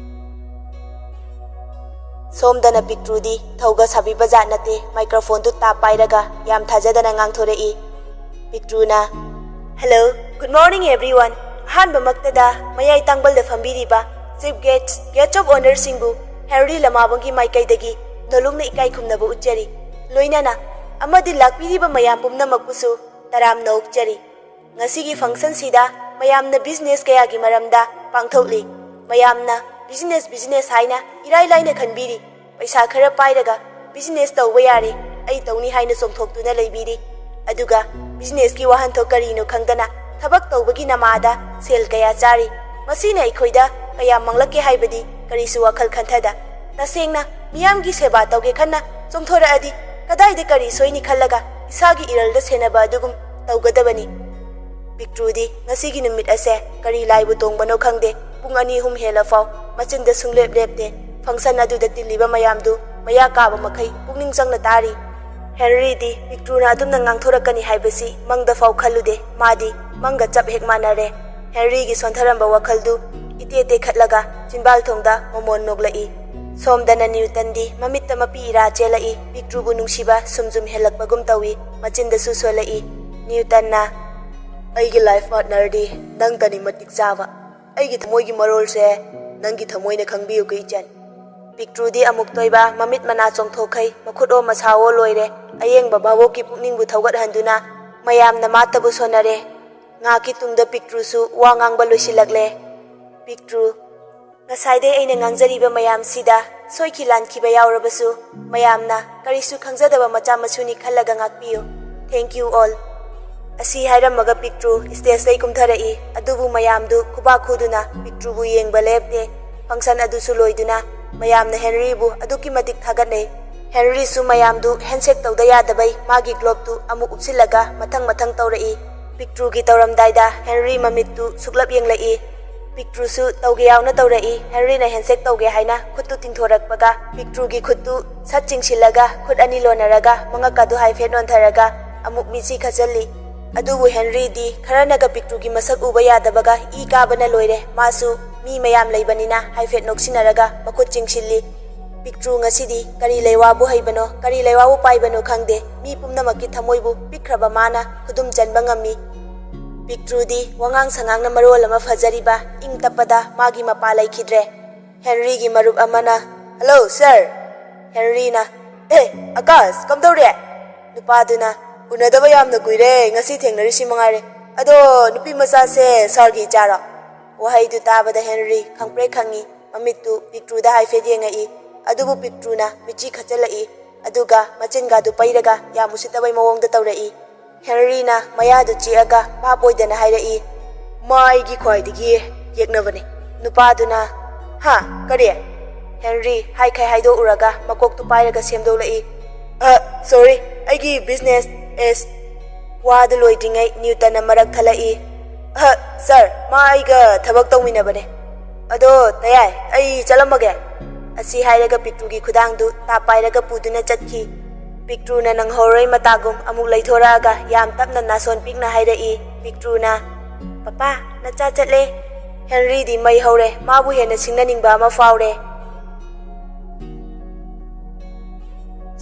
ꯁꯣꯝꯗꯅ ꯄꯤꯛꯇ꯭ꯔꯨꯗꯤ ꯊꯧꯒ ꯁꯥꯕꯤꯕ ꯖꯥꯠ ꯅꯠꯇꯦ, ꯃꯥꯏꯀ꯭ꯔꯣꯐꯣꯟꯗꯨ ꯇꯥꯞ ꯄꯥꯏꯔꯒ ꯌꯥꯝ ꯊꯥꯖꯗꯅ ꯉꯥꯡꯊꯣꯔꯛꯏ꯫ ꯄꯤꯛꯇ꯭ꯔꯨꯅ, "Hello, good morning everyone꯫ ꯑꯍꯥꯟꯕꯃꯛꯇꯗ ꯃꯌꯥꯏ ꯇꯥꯡꯕꯜꯗ ꯐꯝꯕꯤꯔꯤꯕ Chief Guest, Guest of Honourꯁꯤꯡꯕꯨ ꯍꯦꯟꯔꯤ ꯂꯃꯥꯕꯝꯒꯤ ꯃꯥꯏꯀꯩꯗꯒꯤ ꯅꯣꯂꯨꯛꯅ ꯏꯀꯥꯏ ꯈꯨꯝꯅꯕ ꯎꯠꯆꯔꯤ꯫ ꯂꯣꯏꯅꯅ ꯑꯃꯗꯤ ꯂꯥꯛꯄꯤꯔꯤꯕ ꯃꯌꯥꯝ ꯄꯨꯝꯅꯃꯛꯄꯨꯁꯨ ꯇꯔꯥꯝꯅ ꯑꯣꯛꯆꯔꯤ꯫ ꯉꯁꯤꯒꯤ functionꯁꯤꯗ ꯃꯌꯥꯝꯅ business ꯀꯌꯥꯒꯤ ꯃꯔꯝꯗ ꯄꯥꯡꯊꯣꯛꯂꯤ꯫ ꯃꯌꯥꯝꯅ business, business ꯍꯥꯏꯅ ꯏꯔꯥꯏ ꯂꯥꯏꯅ ꯈꯟꯕꯤꯔꯤ꯫ ꯄꯩꯁꯥ ꯈꯔ ꯄꯥꯏꯔꯒ business ꯇꯧꯕ ꯌꯥꯔꯦ, ꯑꯩ ꯇꯧꯅꯤ ꯍꯥꯏꯅ ꯆꯣꯡꯊꯣꯛꯇꯨꯅ ꯂꯩꯕꯤꯔꯤ꯫ ꯑꯗꯨꯒ businessꯀꯤ ꯋꯥꯍꯟꯊꯣꯛ ꯀꯔꯤꯅꯣ ꯈꯪꯗꯅ ꯊꯕꯛ ꯇꯧꯕꯒꯤ ꯅꯃꯥꯗ ꯁꯦꯜ ꯀꯌꯥ ꯆꯥꯔꯤ꯫ ꯃꯁꯤꯅ ꯑꯩꯈꯣꯏꯗ ꯀꯌꯥ ꯃꯥꯡꯂꯛꯀꯦ ꯍꯥꯏꯕꯗꯤ ꯀꯔꯤꯁꯨ ꯋꯥꯈꯜ ꯈꯟꯊꯗ꯫ ꯇꯁꯦꯡꯅ ꯃꯤꯌꯥꯝꯒꯤ ꯁꯦꯕꯥ ꯇꯧꯒꯦ ꯈꯟꯅ ꯆꯣꯡꯊꯣꯔꯛꯑꯗꯤ ꯀꯗꯥꯏꯗ ꯀꯔꯤ ꯁꯣꯏꯅꯤ ꯈꯜꯂꯒ ꯏꯁꯥꯒꯤ ꯏꯔꯜꯗ ꯁꯦꯟꯅꯕ ꯑꯗꯨꯒꯨꯝ ꯇꯧꯒꯗꯕꯅꯤ꯫ ꯄꯤꯛꯇ꯭ꯔꯨꯗꯤ ꯉꯁꯤꯒꯤ ꯅꯨꯃꯤꯠ ꯑꯁꯦ ꯀꯔꯤ ꯂꯥꯏꯕꯨ ꯇꯣꯡꯕꯅꯣ ꯈꯪꯗꯦ, ꯄꯨꯡ ꯑꯅꯤ ꯑꯍꯨꯝ ꯍꯦꯜꯂ ꯐꯥꯎ ꯃꯆꯤꯟꯗ ꯁꯨꯡꯂꯦꯞ ꯂꯦꯞꯇꯦ꯫ Function ꯑꯗꯨꯗ ꯇꯤꯜꯂꯤꯕ ꯃꯌꯥꯝꯗꯨ ꯃꯌꯥ ꯀꯥꯕ ꯃꯈꯩ ꯄꯨꯛꯅꯤꯡ ꯆꯪꯅ ꯇꯥꯔꯤ꯫ ꯍꯦꯟꯔꯤꯗꯤ ꯄꯤꯛꯇ꯭ꯔꯨꯅ ꯑꯗꯨꯝꯅ ꯉꯥꯡꯊꯣꯔꯛꯀꯅꯤ ꯍꯥꯏꯕꯁꯤ ꯃꯪꯗ ꯐꯥꯎ ꯈꯜꯂꯨꯗꯦ꯫ ꯃꯥꯗꯤ ꯃꯪꯒ ꯆꯞ ꯍꯦꯛ ꯃꯥꯟꯅꯔꯦ꯫ ꯍꯦꯟꯔꯤꯒꯤ ꯁꯣꯟꯊꯔꯝꯕ ꯋꯥꯈꯜꯗꯨ ꯏꯇꯦ ꯇꯦꯈꯠꯂꯒ ꯆꯤꯟꯕꯥꯜ ꯊꯣꯡꯗ ꯃꯣꯃꯣꯟ ꯅꯣꯛꯂꯛꯏ꯫ ꯁꯣꯝꯗꯅ ꯅ꯭ꯌꯨꯇꯟꯗꯤ ꯃꯃꯤꯠꯇ ꯃꯄꯤ ꯏꯔꯥ ꯆꯦꯜꯂꯛꯏ꯫ ꯄꯤꯛꯇ꯭ꯔꯨꯕꯨ ꯅꯨꯡꯁꯤꯕ ꯁꯨꯝ ꯁꯨꯝ ꯍꯦꯜꯂꯛꯄꯒꯨꯝ ꯇꯧꯏ꯫ ꯃꯆꯤꯟꯗꯁꯨ ꯁꯣꯜꯂꯛꯏ꯫ ꯅ꯭ꯌꯨꯇꯟꯅ, "ꯑꯩꯒꯤ life partnerꯗꯤ ꯅꯪꯇꯅꯤ ꯃꯇꯤꯛ ꯆꯥꯕ꯫ ꯑꯩꯒꯤ ꯊꯃꯣꯏꯒꯤ ꯃꯔꯣꯜꯁꯦ ꯅꯪꯒꯤ ꯊꯃꯣꯏꯅ ꯈꯪꯕꯤꯌꯨꯀꯣ ꯏꯆꯟ꯫" ꯄꯤꯛꯇ꯭ꯔꯨꯗꯤ ꯑꯃꯨꯛꯇꯣꯏꯕ ꯃꯃꯤꯠ ꯃꯅꯥ ꯆꯣꯡꯊꯣꯛꯈꯩ, ꯃꯈꯨꯠ ꯑꯣ ꯃꯁꯥ ꯑꯣ ꯂꯣꯏꯔꯦ꯫ ꯑꯌꯦꯡꯕ ꯚꯥꯕꯣꯛꯀꯤ ꯄꯨꯛꯅꯤꯡꯕꯨ ꯊꯧꯒꯠꯍꯟꯗꯨꯅ ꯃꯌꯥꯝꯅ ꯃꯥꯇꯕꯨ ꯁꯣꯟꯅꯔꯦ꯫ ꯉꯥꯏꯍꯥꯛꯀꯤ ꯇꯨꯡꯗ ꯄꯤꯛꯇ꯭ꯔꯨꯁꯨ ꯋꯥ ꯉꯥꯡꯕ ꯂꯣꯏꯁꯤꯜꯂꯛꯂꯦ꯫ ꯄꯤꯛꯇ꯭ꯔꯨ, ꯉꯁꯥꯏꯗꯩ ꯑꯩꯅ ꯉꯥꯡꯖꯔꯤꯕ ꯃꯌꯥꯝꯁꯤꯗ ꯁꯣꯏꯈꯤ ꯂꯥꯟꯈꯤꯕ ꯌꯥꯎꯔꯕꯁꯨ ꯃꯌꯥꯝꯅ ꯀꯔꯤꯁꯨ ꯈꯪꯖꯗꯕ ꯃꯆꯥ ꯃꯁꯨꯅꯤ ꯈꯜꯂꯒ ꯉꯥꯛꯄꯤꯌꯨ꯫ Thank you all꯫ ꯑꯁꯤ ꯍꯥꯏꯔꯝꯃꯒ ꯄꯤꯛꯇ꯭ꯔꯨ stageꯇꯩ ꯀꯨꯝꯊꯔꯛꯏ꯫ ꯑꯗꯨꯕꯨ ꯃꯌꯥꯝꯗꯨ ꯈꯨꯕꯥꯛ ꯈꯨꯗꯨꯅ ꯄꯤꯛꯇ꯭ꯔꯨꯕꯨ ꯌꯦꯡꯕ ꯂꯦꯞꯇꯦ꯫ Function ꯑꯗꯨꯁꯨ ꯂꯣꯏꯗꯨꯅ ꯃꯌꯥꯝꯅ ꯍꯦꯟꯔꯤꯕꯨ ꯑꯗꯨꯛꯀꯤ ꯃꯇꯤꯛ ꯊꯥꯒꯠꯅꯩ꯫ ꯍꯦꯟꯔꯤꯁꯨ ꯃꯌꯥꯝꯗꯨ ꯍꯦꯟꯁꯦꯛ ꯇꯧꯗ ꯌꯥꯗꯕꯩ ꯃꯥꯒꯤ ꯒ꯭ꯂꯣꯞꯇꯨ ꯑꯃꯨꯛ ꯎꯞꯁꯤꯜꯂꯒ ꯃꯊꯪ ꯃꯊꯪ ꯇꯧꯔꯛꯏ꯫ ꯄꯤꯛꯇ꯭ꯔꯨꯒꯤ ꯇꯧꯔꯝꯗꯥꯏꯗ ꯍꯦꯟꯔꯤ ꯃꯃꯤꯠꯇꯨ ꯁꯨꯛꯂꯞ ꯌꯦꯡꯂꯛꯏ꯫ ꯄꯤꯛꯇ꯭ꯔꯨꯁꯨ ꯇꯧꯒꯦ ꯌꯥꯎꯅ ꯇꯧꯔꯛꯏ꯫ ꯍꯦꯟꯔꯤꯅ ꯍꯦꯟꯁꯦꯛ ꯇꯧꯒꯦ ꯍꯥꯏꯅ ꯈꯨꯠꯇꯨ ꯇꯤꯡꯊꯣꯔꯛꯄꯒ ꯄꯤꯛꯇ꯭ꯔꯨꯒꯤ ꯈꯨꯠꯇꯨ ꯁꯠ ꯆꯤꯡꯁꯤꯜꯂꯒ ꯈꯨꯠ ꯑꯅꯤ ꯂꯣꯟꯅꯔꯒ ꯃꯉꯛꯀꯥꯗꯨ ꯍꯥꯏꯐꯦꯠ ꯅꯣꯟꯊꯔꯒ ꯑꯃꯨꯛ ꯃꯤꯠꯁꯤ ꯈꯠꯆꯜꯂꯤ꯫ ꯑꯗꯨꯕꯨ ꯍꯦꯟꯔꯤꯗꯤ ꯈꯔꯅꯒ ꯄꯤꯛꯇ꯭ꯔꯨꯒꯤ ꯃꯁꯛ ꯎꯕ ꯌꯥꯗꯕꯒ ꯏ ꯀꯥꯕꯅ ꯂꯣꯏꯔꯦ꯫ ꯃꯥꯁꯨ ꯃꯤ ꯃꯌꯥꯝ ꯂꯩꯕꯅꯤꯅ ꯍꯥꯏꯐꯦꯠ ꯅꯣꯛꯁꯤꯟꯅꯔꯒ ꯃꯈꯨꯠ ꯆꯤꯡꯁꯤꯜꯂꯤ꯫ ꯄꯤꯛꯇ꯭ꯔꯨ ꯉꯁꯤꯗꯤ ꯀꯔꯤ ꯂꯩꯋꯥꯕꯨ ꯍꯩꯕꯅꯣ, ꯀꯔꯤ ꯂꯩꯋꯥꯕꯨ ꯄꯥꯏꯕꯅꯣ ꯈꯪꯗꯦ, ꯃꯤ ꯄꯨꯝꯅꯃꯛꯀꯤ ꯊꯃꯣꯏꯕꯨ ꯄꯤꯛꯈ꯭ꯔꯕ ꯃꯥꯅ ꯈꯨꯗꯨꯝ ꯆꯟꯕ ꯉꯝꯃꯤ꯫ ꯄꯤꯛꯇ꯭ꯔꯨꯗꯤ ꯋꯥꯉꯥꯡ ꯁꯉꯥꯡꯅ ꯃꯔꯣꯜ ꯑꯃ ꯐꯖꯔꯤꯕ, ꯏꯪ ꯇꯞꯄꯗ ꯃꯥꯒꯤ ꯃꯄꯥ ꯂꯩꯈꯤꯗ꯭ꯔꯦ꯫ ꯍꯦꯟꯔꯤꯒꯤ ꯃꯔꯨꯞ ꯑꯃꯅ, "ꯍꯜꯂꯣ, ꯁꯥꯔ!" ꯍꯦꯟꯔꯤꯅ, "ꯑꯦ, ꯑꯀꯥꯁ, ꯀꯝꯗꯧꯔꯦ?" ꯅꯨꯄꯥꯗꯨꯅ, "ꯎꯅꯗꯕ ꯌꯥꯝꯅ ꯀꯨꯏꯔꯦ, ꯉꯁꯤ ꯊꯦꯡꯅꯔꯤꯁꯤ ꯃꯉꯥꯏꯔꯦ꯫ ꯑꯗꯣ, ꯅꯨꯄꯤ ꯃꯆꯥꯁꯦ ꯁꯥꯔꯒꯤ ꯏꯆꯥꯔꯣ?" ꯋꯥꯍꯩꯗꯨ ꯇꯥꯕꯗ ꯍꯦꯟꯔꯤ ꯈꯪꯄ꯭ꯔꯦꯛ ꯈꯪꯉꯤ꯫ ꯃꯃꯤꯠꯇꯨ ꯄꯤꯛꯇ꯭ꯔꯨꯗ ꯍꯥꯏꯐꯦꯠ ꯌꯦꯡꯉꯛꯏ꯫ ꯑꯗꯨꯕꯨ ꯄꯤꯛꯇ꯭ꯔꯨꯅ ꯃꯤꯠꯆꯤ ꯈꯠꯆꯜꯂꯛꯏ꯫ ꯑꯗꯨꯒ ꯃꯆꯤꯟꯒꯥꯗꯨ ꯄꯩꯔꯒ ꯌꯥꯝ ꯎꯁꯤꯠꯇꯕꯩ ꯃꯑꯣꯡꯗ ꯇꯧꯔꯛꯏ꯫ ꯍꯦꯟꯔꯤꯅ ꯃꯌꯥꯗꯨ ꯆꯤꯛꯑꯒ ꯚꯥꯞ ꯑꯣꯏꯗꯅ ꯍꯥꯏꯔꯛꯏ, "ꯃꯥ ꯑꯩꯒꯤ ꯈ꯭ꯋꯥꯏꯗꯒꯤ ꯌꯦꯛꯅꯕꯅꯤ꯫" ꯅꯨꯄꯥꯗꯨꯅ, "ꯍꯥ? ꯀꯔꯤ?" ꯍꯦꯟꯔꯤ ꯍꯥꯏꯈꯩ ꯍꯥꯏꯗꯣꯛꯎꯔꯒ ꯃꯀꯣꯛꯇꯨ ꯄꯥꯏꯔꯒ ꯁꯦꯝꯗꯣꯛꯂꯛꯏ꯫ "ꯑ, ꯁꯣꯔꯤ, ꯑꯩꯒꯤ ꯕꯤꯖꯤꯅꯦꯁ ꯑꯦꯁ꯫" ꯋꯥꯗꯨ ꯂꯣꯏꯗ꯭ꯔꯤꯉꯩ ꯅ꯭ꯌꯨꯇꯟꯅ ꯃꯔꯛ ꯊꯠꯂꯛꯏ꯫ "ꯑ, ꯁꯥꯔ, ꯃꯥ ꯑꯩꯒ ꯊꯕꯛ ꯇꯧꯃꯤꯟꯅꯕꯅꯦ꯫ ꯑꯗꯣ, ꯇꯌꯥꯏ, ꯑꯩ ꯆꯠꯂꯝꯃꯒꯦ꯫" ꯑꯁꯤ ꯍꯥꯏꯔꯒ ꯄꯤꯛꯇ꯭ꯔꯨꯒꯤ ꯈꯨꯗꯥꯡꯗꯨ ꯇꯥꯞ ꯄꯥꯏꯔꯒ ꯄꯨꯗꯨꯅ ꯆꯠꯈꯤ꯫ ꯄꯤꯛꯇ꯭ꯔꯨꯅ ꯅꯪꯍꯧꯔꯣꯏ ꯃꯇꯥꯒꯨꯝ ꯑꯃꯨꯛ ꯂꯩꯊꯣꯔꯛꯑꯒ ꯌꯥꯝ ꯇꯞꯅ ꯅꯥꯁꯣꯟ ꯄꯤꯛꯅ ꯍꯥꯏꯔꯛꯏ꯫ ꯄꯤꯛꯇ꯭ꯔꯨꯅ, "ꯄꯄꯥ, ꯅꯆꯥ ꯆꯠꯂꯦ꯫" ꯍꯦꯟꯔꯤꯗꯤ ꯃꯩ ꯍꯧꯔꯦ, ꯃꯥꯕꯨ ꯍꯦꯟꯅ ꯁꯤꯡꯅꯅꯤꯡꯕ ꯑꯃ ꯐꯥꯎꯔꯦ꯫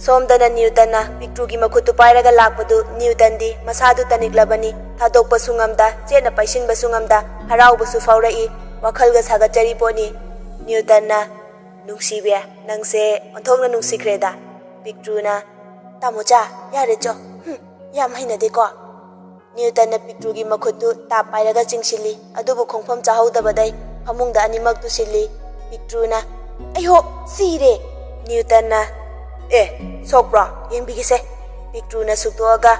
ꯁꯣꯝꯗꯅ ꯅ꯭ꯌꯨꯇꯟꯅ ꯄꯤꯛꯇ꯭ꯔꯨꯒꯤ ꯃꯈꯨꯠꯇꯨ ꯄꯥꯏꯔꯒ ꯂꯥꯛꯄꯗꯨ ꯅ꯭ꯌꯨꯇꯟꯗꯤ ꯃꯁꯥꯗꯨ ꯇꯅꯤꯛꯂꯕꯅꯤ꯫ ꯊꯥꯗꯣꯛꯄꯁꯨ ꯉꯝꯗ, ꯆꯦꯠꯅ ꯄꯥꯏꯁꯤꯟꯕꯁꯨ ꯉꯝꯗ, ꯍꯔꯥꯎꯕꯁꯨ ꯐꯥꯎꯔꯛꯏ, ꯋꯥꯈꯜꯒ ꯁꯥꯒꯠꯆꯔꯤ ꯄꯣꯠꯅꯤ꯫ ꯅ꯭ꯌꯨꯇꯟꯅ, "ꯅꯨꯡꯁꯤꯕꯤ, ꯅꯪꯁꯦ ꯑꯣꯟꯊꯣꯛꯅ ꯅꯨꯡꯁꯤꯈ꯭ꯔꯦꯗ꯫" ꯄꯤꯛꯇ꯭ꯔꯨꯅ, "ꯇꯥꯃꯣꯆꯥ, ꯌꯥꯔꯦ ꯆꯣ꯫ ꯍꯨꯝ, ꯌꯥꯝ ꯍꯩꯅꯗꯦꯀꯣ꯫" ꯅ꯭ꯌꯨꯇꯟꯅ ꯄꯤꯛꯇ꯭ꯔꯨꯒꯤ ꯃꯈꯨꯠꯇꯨ ꯇꯥꯞ ꯄꯥꯏꯔꯒ ꯆꯤꯡꯁꯤꯜꯂꯤ, ꯑꯗꯨꯕꯨ ꯈꯣꯡꯐꯝ ꯆꯥꯍꯧꯗꯕꯗꯩ ꯐꯃꯨꯡꯗ ꯑꯅꯤꯃꯛ ꯇꯨꯁꯤꯜꯂꯤ꯫ ꯄꯤꯛꯇ꯭ꯔꯨꯅ, "ꯑꯩꯍꯣ, ꯁꯤꯔꯦ!" ꯅ꯭ꯌꯨꯇꯟꯅ, "ꯑꯦ, ꯁꯣꯛꯄ꯭ꯔꯣ? ꯌꯦꯡꯕꯤꯒꯦꯁꯦ꯫" ꯄꯤꯛꯇ꯭ꯔꯨꯅ ꯁꯨꯛꯇꯣꯛꯑꯒ,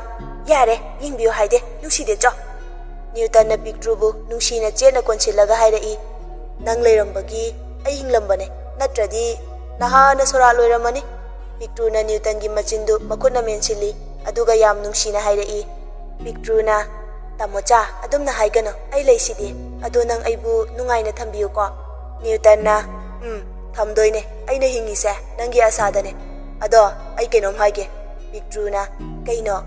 "ꯌꯥꯔꯦ, ꯌꯦꯡꯕꯤꯌꯨ ꯍꯥꯏꯗꯦ, ꯅꯨꯡꯁꯤꯗꯦ ꯆꯣ꯫" ꯅ꯭ꯌꯨꯇꯟꯅ ꯄꯤꯛꯇ꯭ꯔꯨꯕꯨ ꯅꯨꯡꯁꯤꯅ ꯆꯦꯠꯅ ꯀꯣꯟꯁꯤꯜꯂꯒ ꯍꯥꯏꯔꯛꯏ, "ꯅꯪ ꯂꯩꯔꯝꯕꯒꯤ ꯑꯩ ꯍꯤꯡꯂꯝꯕꯅꯦ, ꯅꯠꯇ꯭ꯔꯗꯤ ꯅꯍꯥꯟꯅ ꯁꯣꯔꯥꯠ ꯂꯣꯏꯔꯝꯃꯅꯤ꯫" ꯄꯤꯛꯇ꯭ꯔꯨꯅ ꯅ꯭ꯌꯨꯇꯟꯒꯤ ꯃꯆꯤꯟꯗꯨ ꯃꯈꯨꯠꯅ ꯃꯦꯟꯁꯤꯜꯂꯤ, ꯑꯗꯨꯒ ꯌꯥꯝ ꯅꯨꯡꯁꯤꯅ ꯍꯥꯏꯔꯛꯏ, ꯄꯤꯛꯇ꯭ꯔꯨꯅ, "ꯇꯥꯃꯣꯆꯥ, ꯑꯗꯨꯝꯅ ꯍꯥꯏꯒꯅꯨ, ꯑꯩ ꯂꯩꯁꯤꯗꯤ꯫ ꯑꯗꯣ ꯅꯪ ꯑꯩꯕꯨ ꯅꯨꯡꯉꯥꯏꯅ ꯊꯝꯕꯤꯌꯨꯀꯣ?" ꯅ꯭ꯌꯨꯇꯟꯅ, "ꯎꯝ, ꯊꯝꯗꯣꯏꯅꯦ꯫ ꯑꯩꯅ ꯍꯤꯡꯉꯤꯁꯦ ꯅꯪꯒꯤ ꯑꯁꯥꯗꯅꯦ꯫ ꯑꯗꯣ ꯑꯩ ꯀꯩꯅꯣꯝ ꯍꯥꯏꯒꯦ꯫" ꯄꯤꯛꯇ꯭ꯔꯨꯅ, "ꯀꯩꯅꯣ?"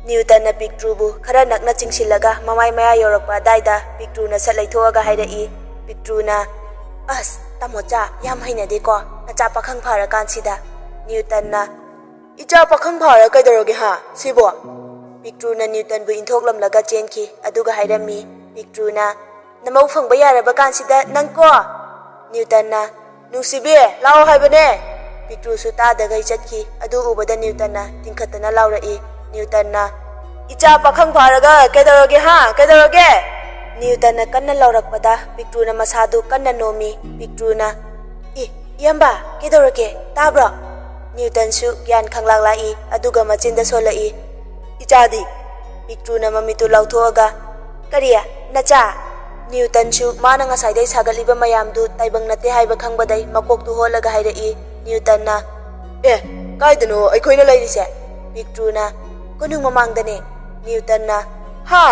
ꯅ꯭ꯌꯨꯇꯟꯅ ꯄꯤꯛꯇ꯭ꯔꯨꯕꯨ ꯈꯔ ꯅꯛꯅ ꯆꯤꯡꯁꯤꯜꯂꯒ ꯃꯃꯥꯏ ꯃꯌꯥ ꯌꯧꯔꯛꯄ ꯑꯗꯥꯏꯗ ꯄꯤꯛꯇ꯭ꯔꯨꯅ ꯁꯠ ꯂꯩꯊꯣꯛꯑꯒ ꯍꯥꯏꯔꯛꯏ, ꯄꯤꯛꯇ꯭ꯔꯨꯅ, "ꯑꯁ, ꯇꯥꯃꯣꯆꯥ, ꯌꯥꯝ ꯍꯩꯅꯗꯦꯀꯣ, ꯅꯆꯥ ꯄꯥꯈꯪ ꯐꯥꯔꯀꯥꯟꯁꯤꯗ꯫" ꯅ꯭ꯌꯨꯇꯟꯅ, "ꯏꯆꯥ ꯄꯥꯈꯪ ꯐꯥꯔ ꯀꯩꯗꯧꯔꯒꯦ ꯍꯥ, ꯁꯤꯕꯣ?" ꯄꯤꯛꯇ꯭ꯔꯨꯅ ꯅ꯭ꯌꯨꯇꯟꯕꯨ ꯏꯟꯊꯣꯛꯂꯝꯂꯒ ꯆꯦꯟꯈꯤ, ꯑꯗꯨꯒ ꯍꯥꯏꯔꯝꯃꯤ, ꯄꯤꯛꯇ꯭ꯔꯨꯅ, "ꯅꯃꯧ ꯐꯪꯕ ꯌꯥꯔꯕ ꯀꯥꯟꯁꯤꯗ ꯅꯪ ꯀꯣ?" ꯅ꯭ꯌꯨꯇꯟꯅ, "ꯅꯨꯡꯁꯤꯕꯤ, ꯂꯥꯛꯑꯣ ꯍꯥꯏꯕꯅꯦ!" ꯄꯤꯛꯇ꯭ꯔꯨꯁꯨ ꯇꯥꯗꯈꯩ ꯆꯠꯈꯤ꯫ ꯑꯗꯨ ꯎꯕꯗ ꯅ꯭ꯌꯨꯇꯟꯅ ꯇꯤꯡꯈꯠꯇꯅ ꯂꯥꯎꯔꯛꯏ꯫ ꯅ꯭ꯌꯨꯇꯟꯅ, "ꯏꯆꯥ ꯄꯥꯈꯪ ꯐꯥꯔꯒ ꯀꯩꯗꯧꯔꯒꯦ ꯍꯥ? ꯀꯩꯗꯧꯔꯒꯦ?" ꯅ꯭ꯌꯨꯇꯟꯅ ꯀꯟꯅ ꯂꯥꯎꯔꯛꯄꯗ ꯄꯤꯛꯇ꯭ꯔꯨꯅ ꯃꯁꯥꯗꯨ ꯀꯟꯅ ꯅꯣꯝꯃꯤ꯫ ꯄꯤꯛꯇ꯭ꯔꯨꯅ, "ꯏ, ꯏꯌꯥꯝꯕ, ꯀꯩꯗꯧꯔꯒꯦ? ꯇꯥꯕ꯭ꯔꯣ?" ꯅ꯭ꯌꯨꯇꯟꯁꯨ ꯒ꯭ꯌꯥꯟ ꯈꯪꯂꯥꯛ ꯂꯥꯛꯏ, ꯑꯗꯨꯒ ꯃꯆꯤꯟꯗ ꯁꯣꯜꯂꯛꯏ, "ꯏꯆꯥꯗꯤ?" ꯄꯤꯛꯇ꯭ꯔꯨꯅ ꯃꯃꯤꯠꯇꯨ ꯂꯥꯎꯊꯣꯛꯑꯒ, "ꯀꯔꯤ? ꯅꯆꯥ?" ꯅ꯭ꯌꯨꯇꯟꯁꯨ ꯃꯥꯅ ꯉꯁꯥꯏꯗꯩ ꯁꯥꯒꯠꯂꯤꯕ ꯃꯌꯥꯝꯗꯨ ꯇꯥꯏꯕꯪ ꯅꯠꯇꯦ ꯍꯥꯏꯕ ꯈꯪꯕꯗꯩ ꯃꯀꯣꯛꯇꯨ ꯍꯣꯠꯂꯒ ꯍꯥꯏꯔꯛꯏ꯫ ꯅ꯭ꯌꯨꯇꯟꯅ, "ꯑꯦ, ꯀꯥꯏꯗꯅꯣ ꯑꯩꯈꯣꯏꯅ ꯂꯩꯔꯤꯁꯦ?" ꯄꯤꯛꯇ꯭ꯔꯨꯅ, "ꯀꯣꯅꯨꯡ ꯃꯃꯥꯡꯗꯅꯦ꯫" ꯅ꯭ꯌꯨꯇꯟꯅ, "ꯍꯥ?"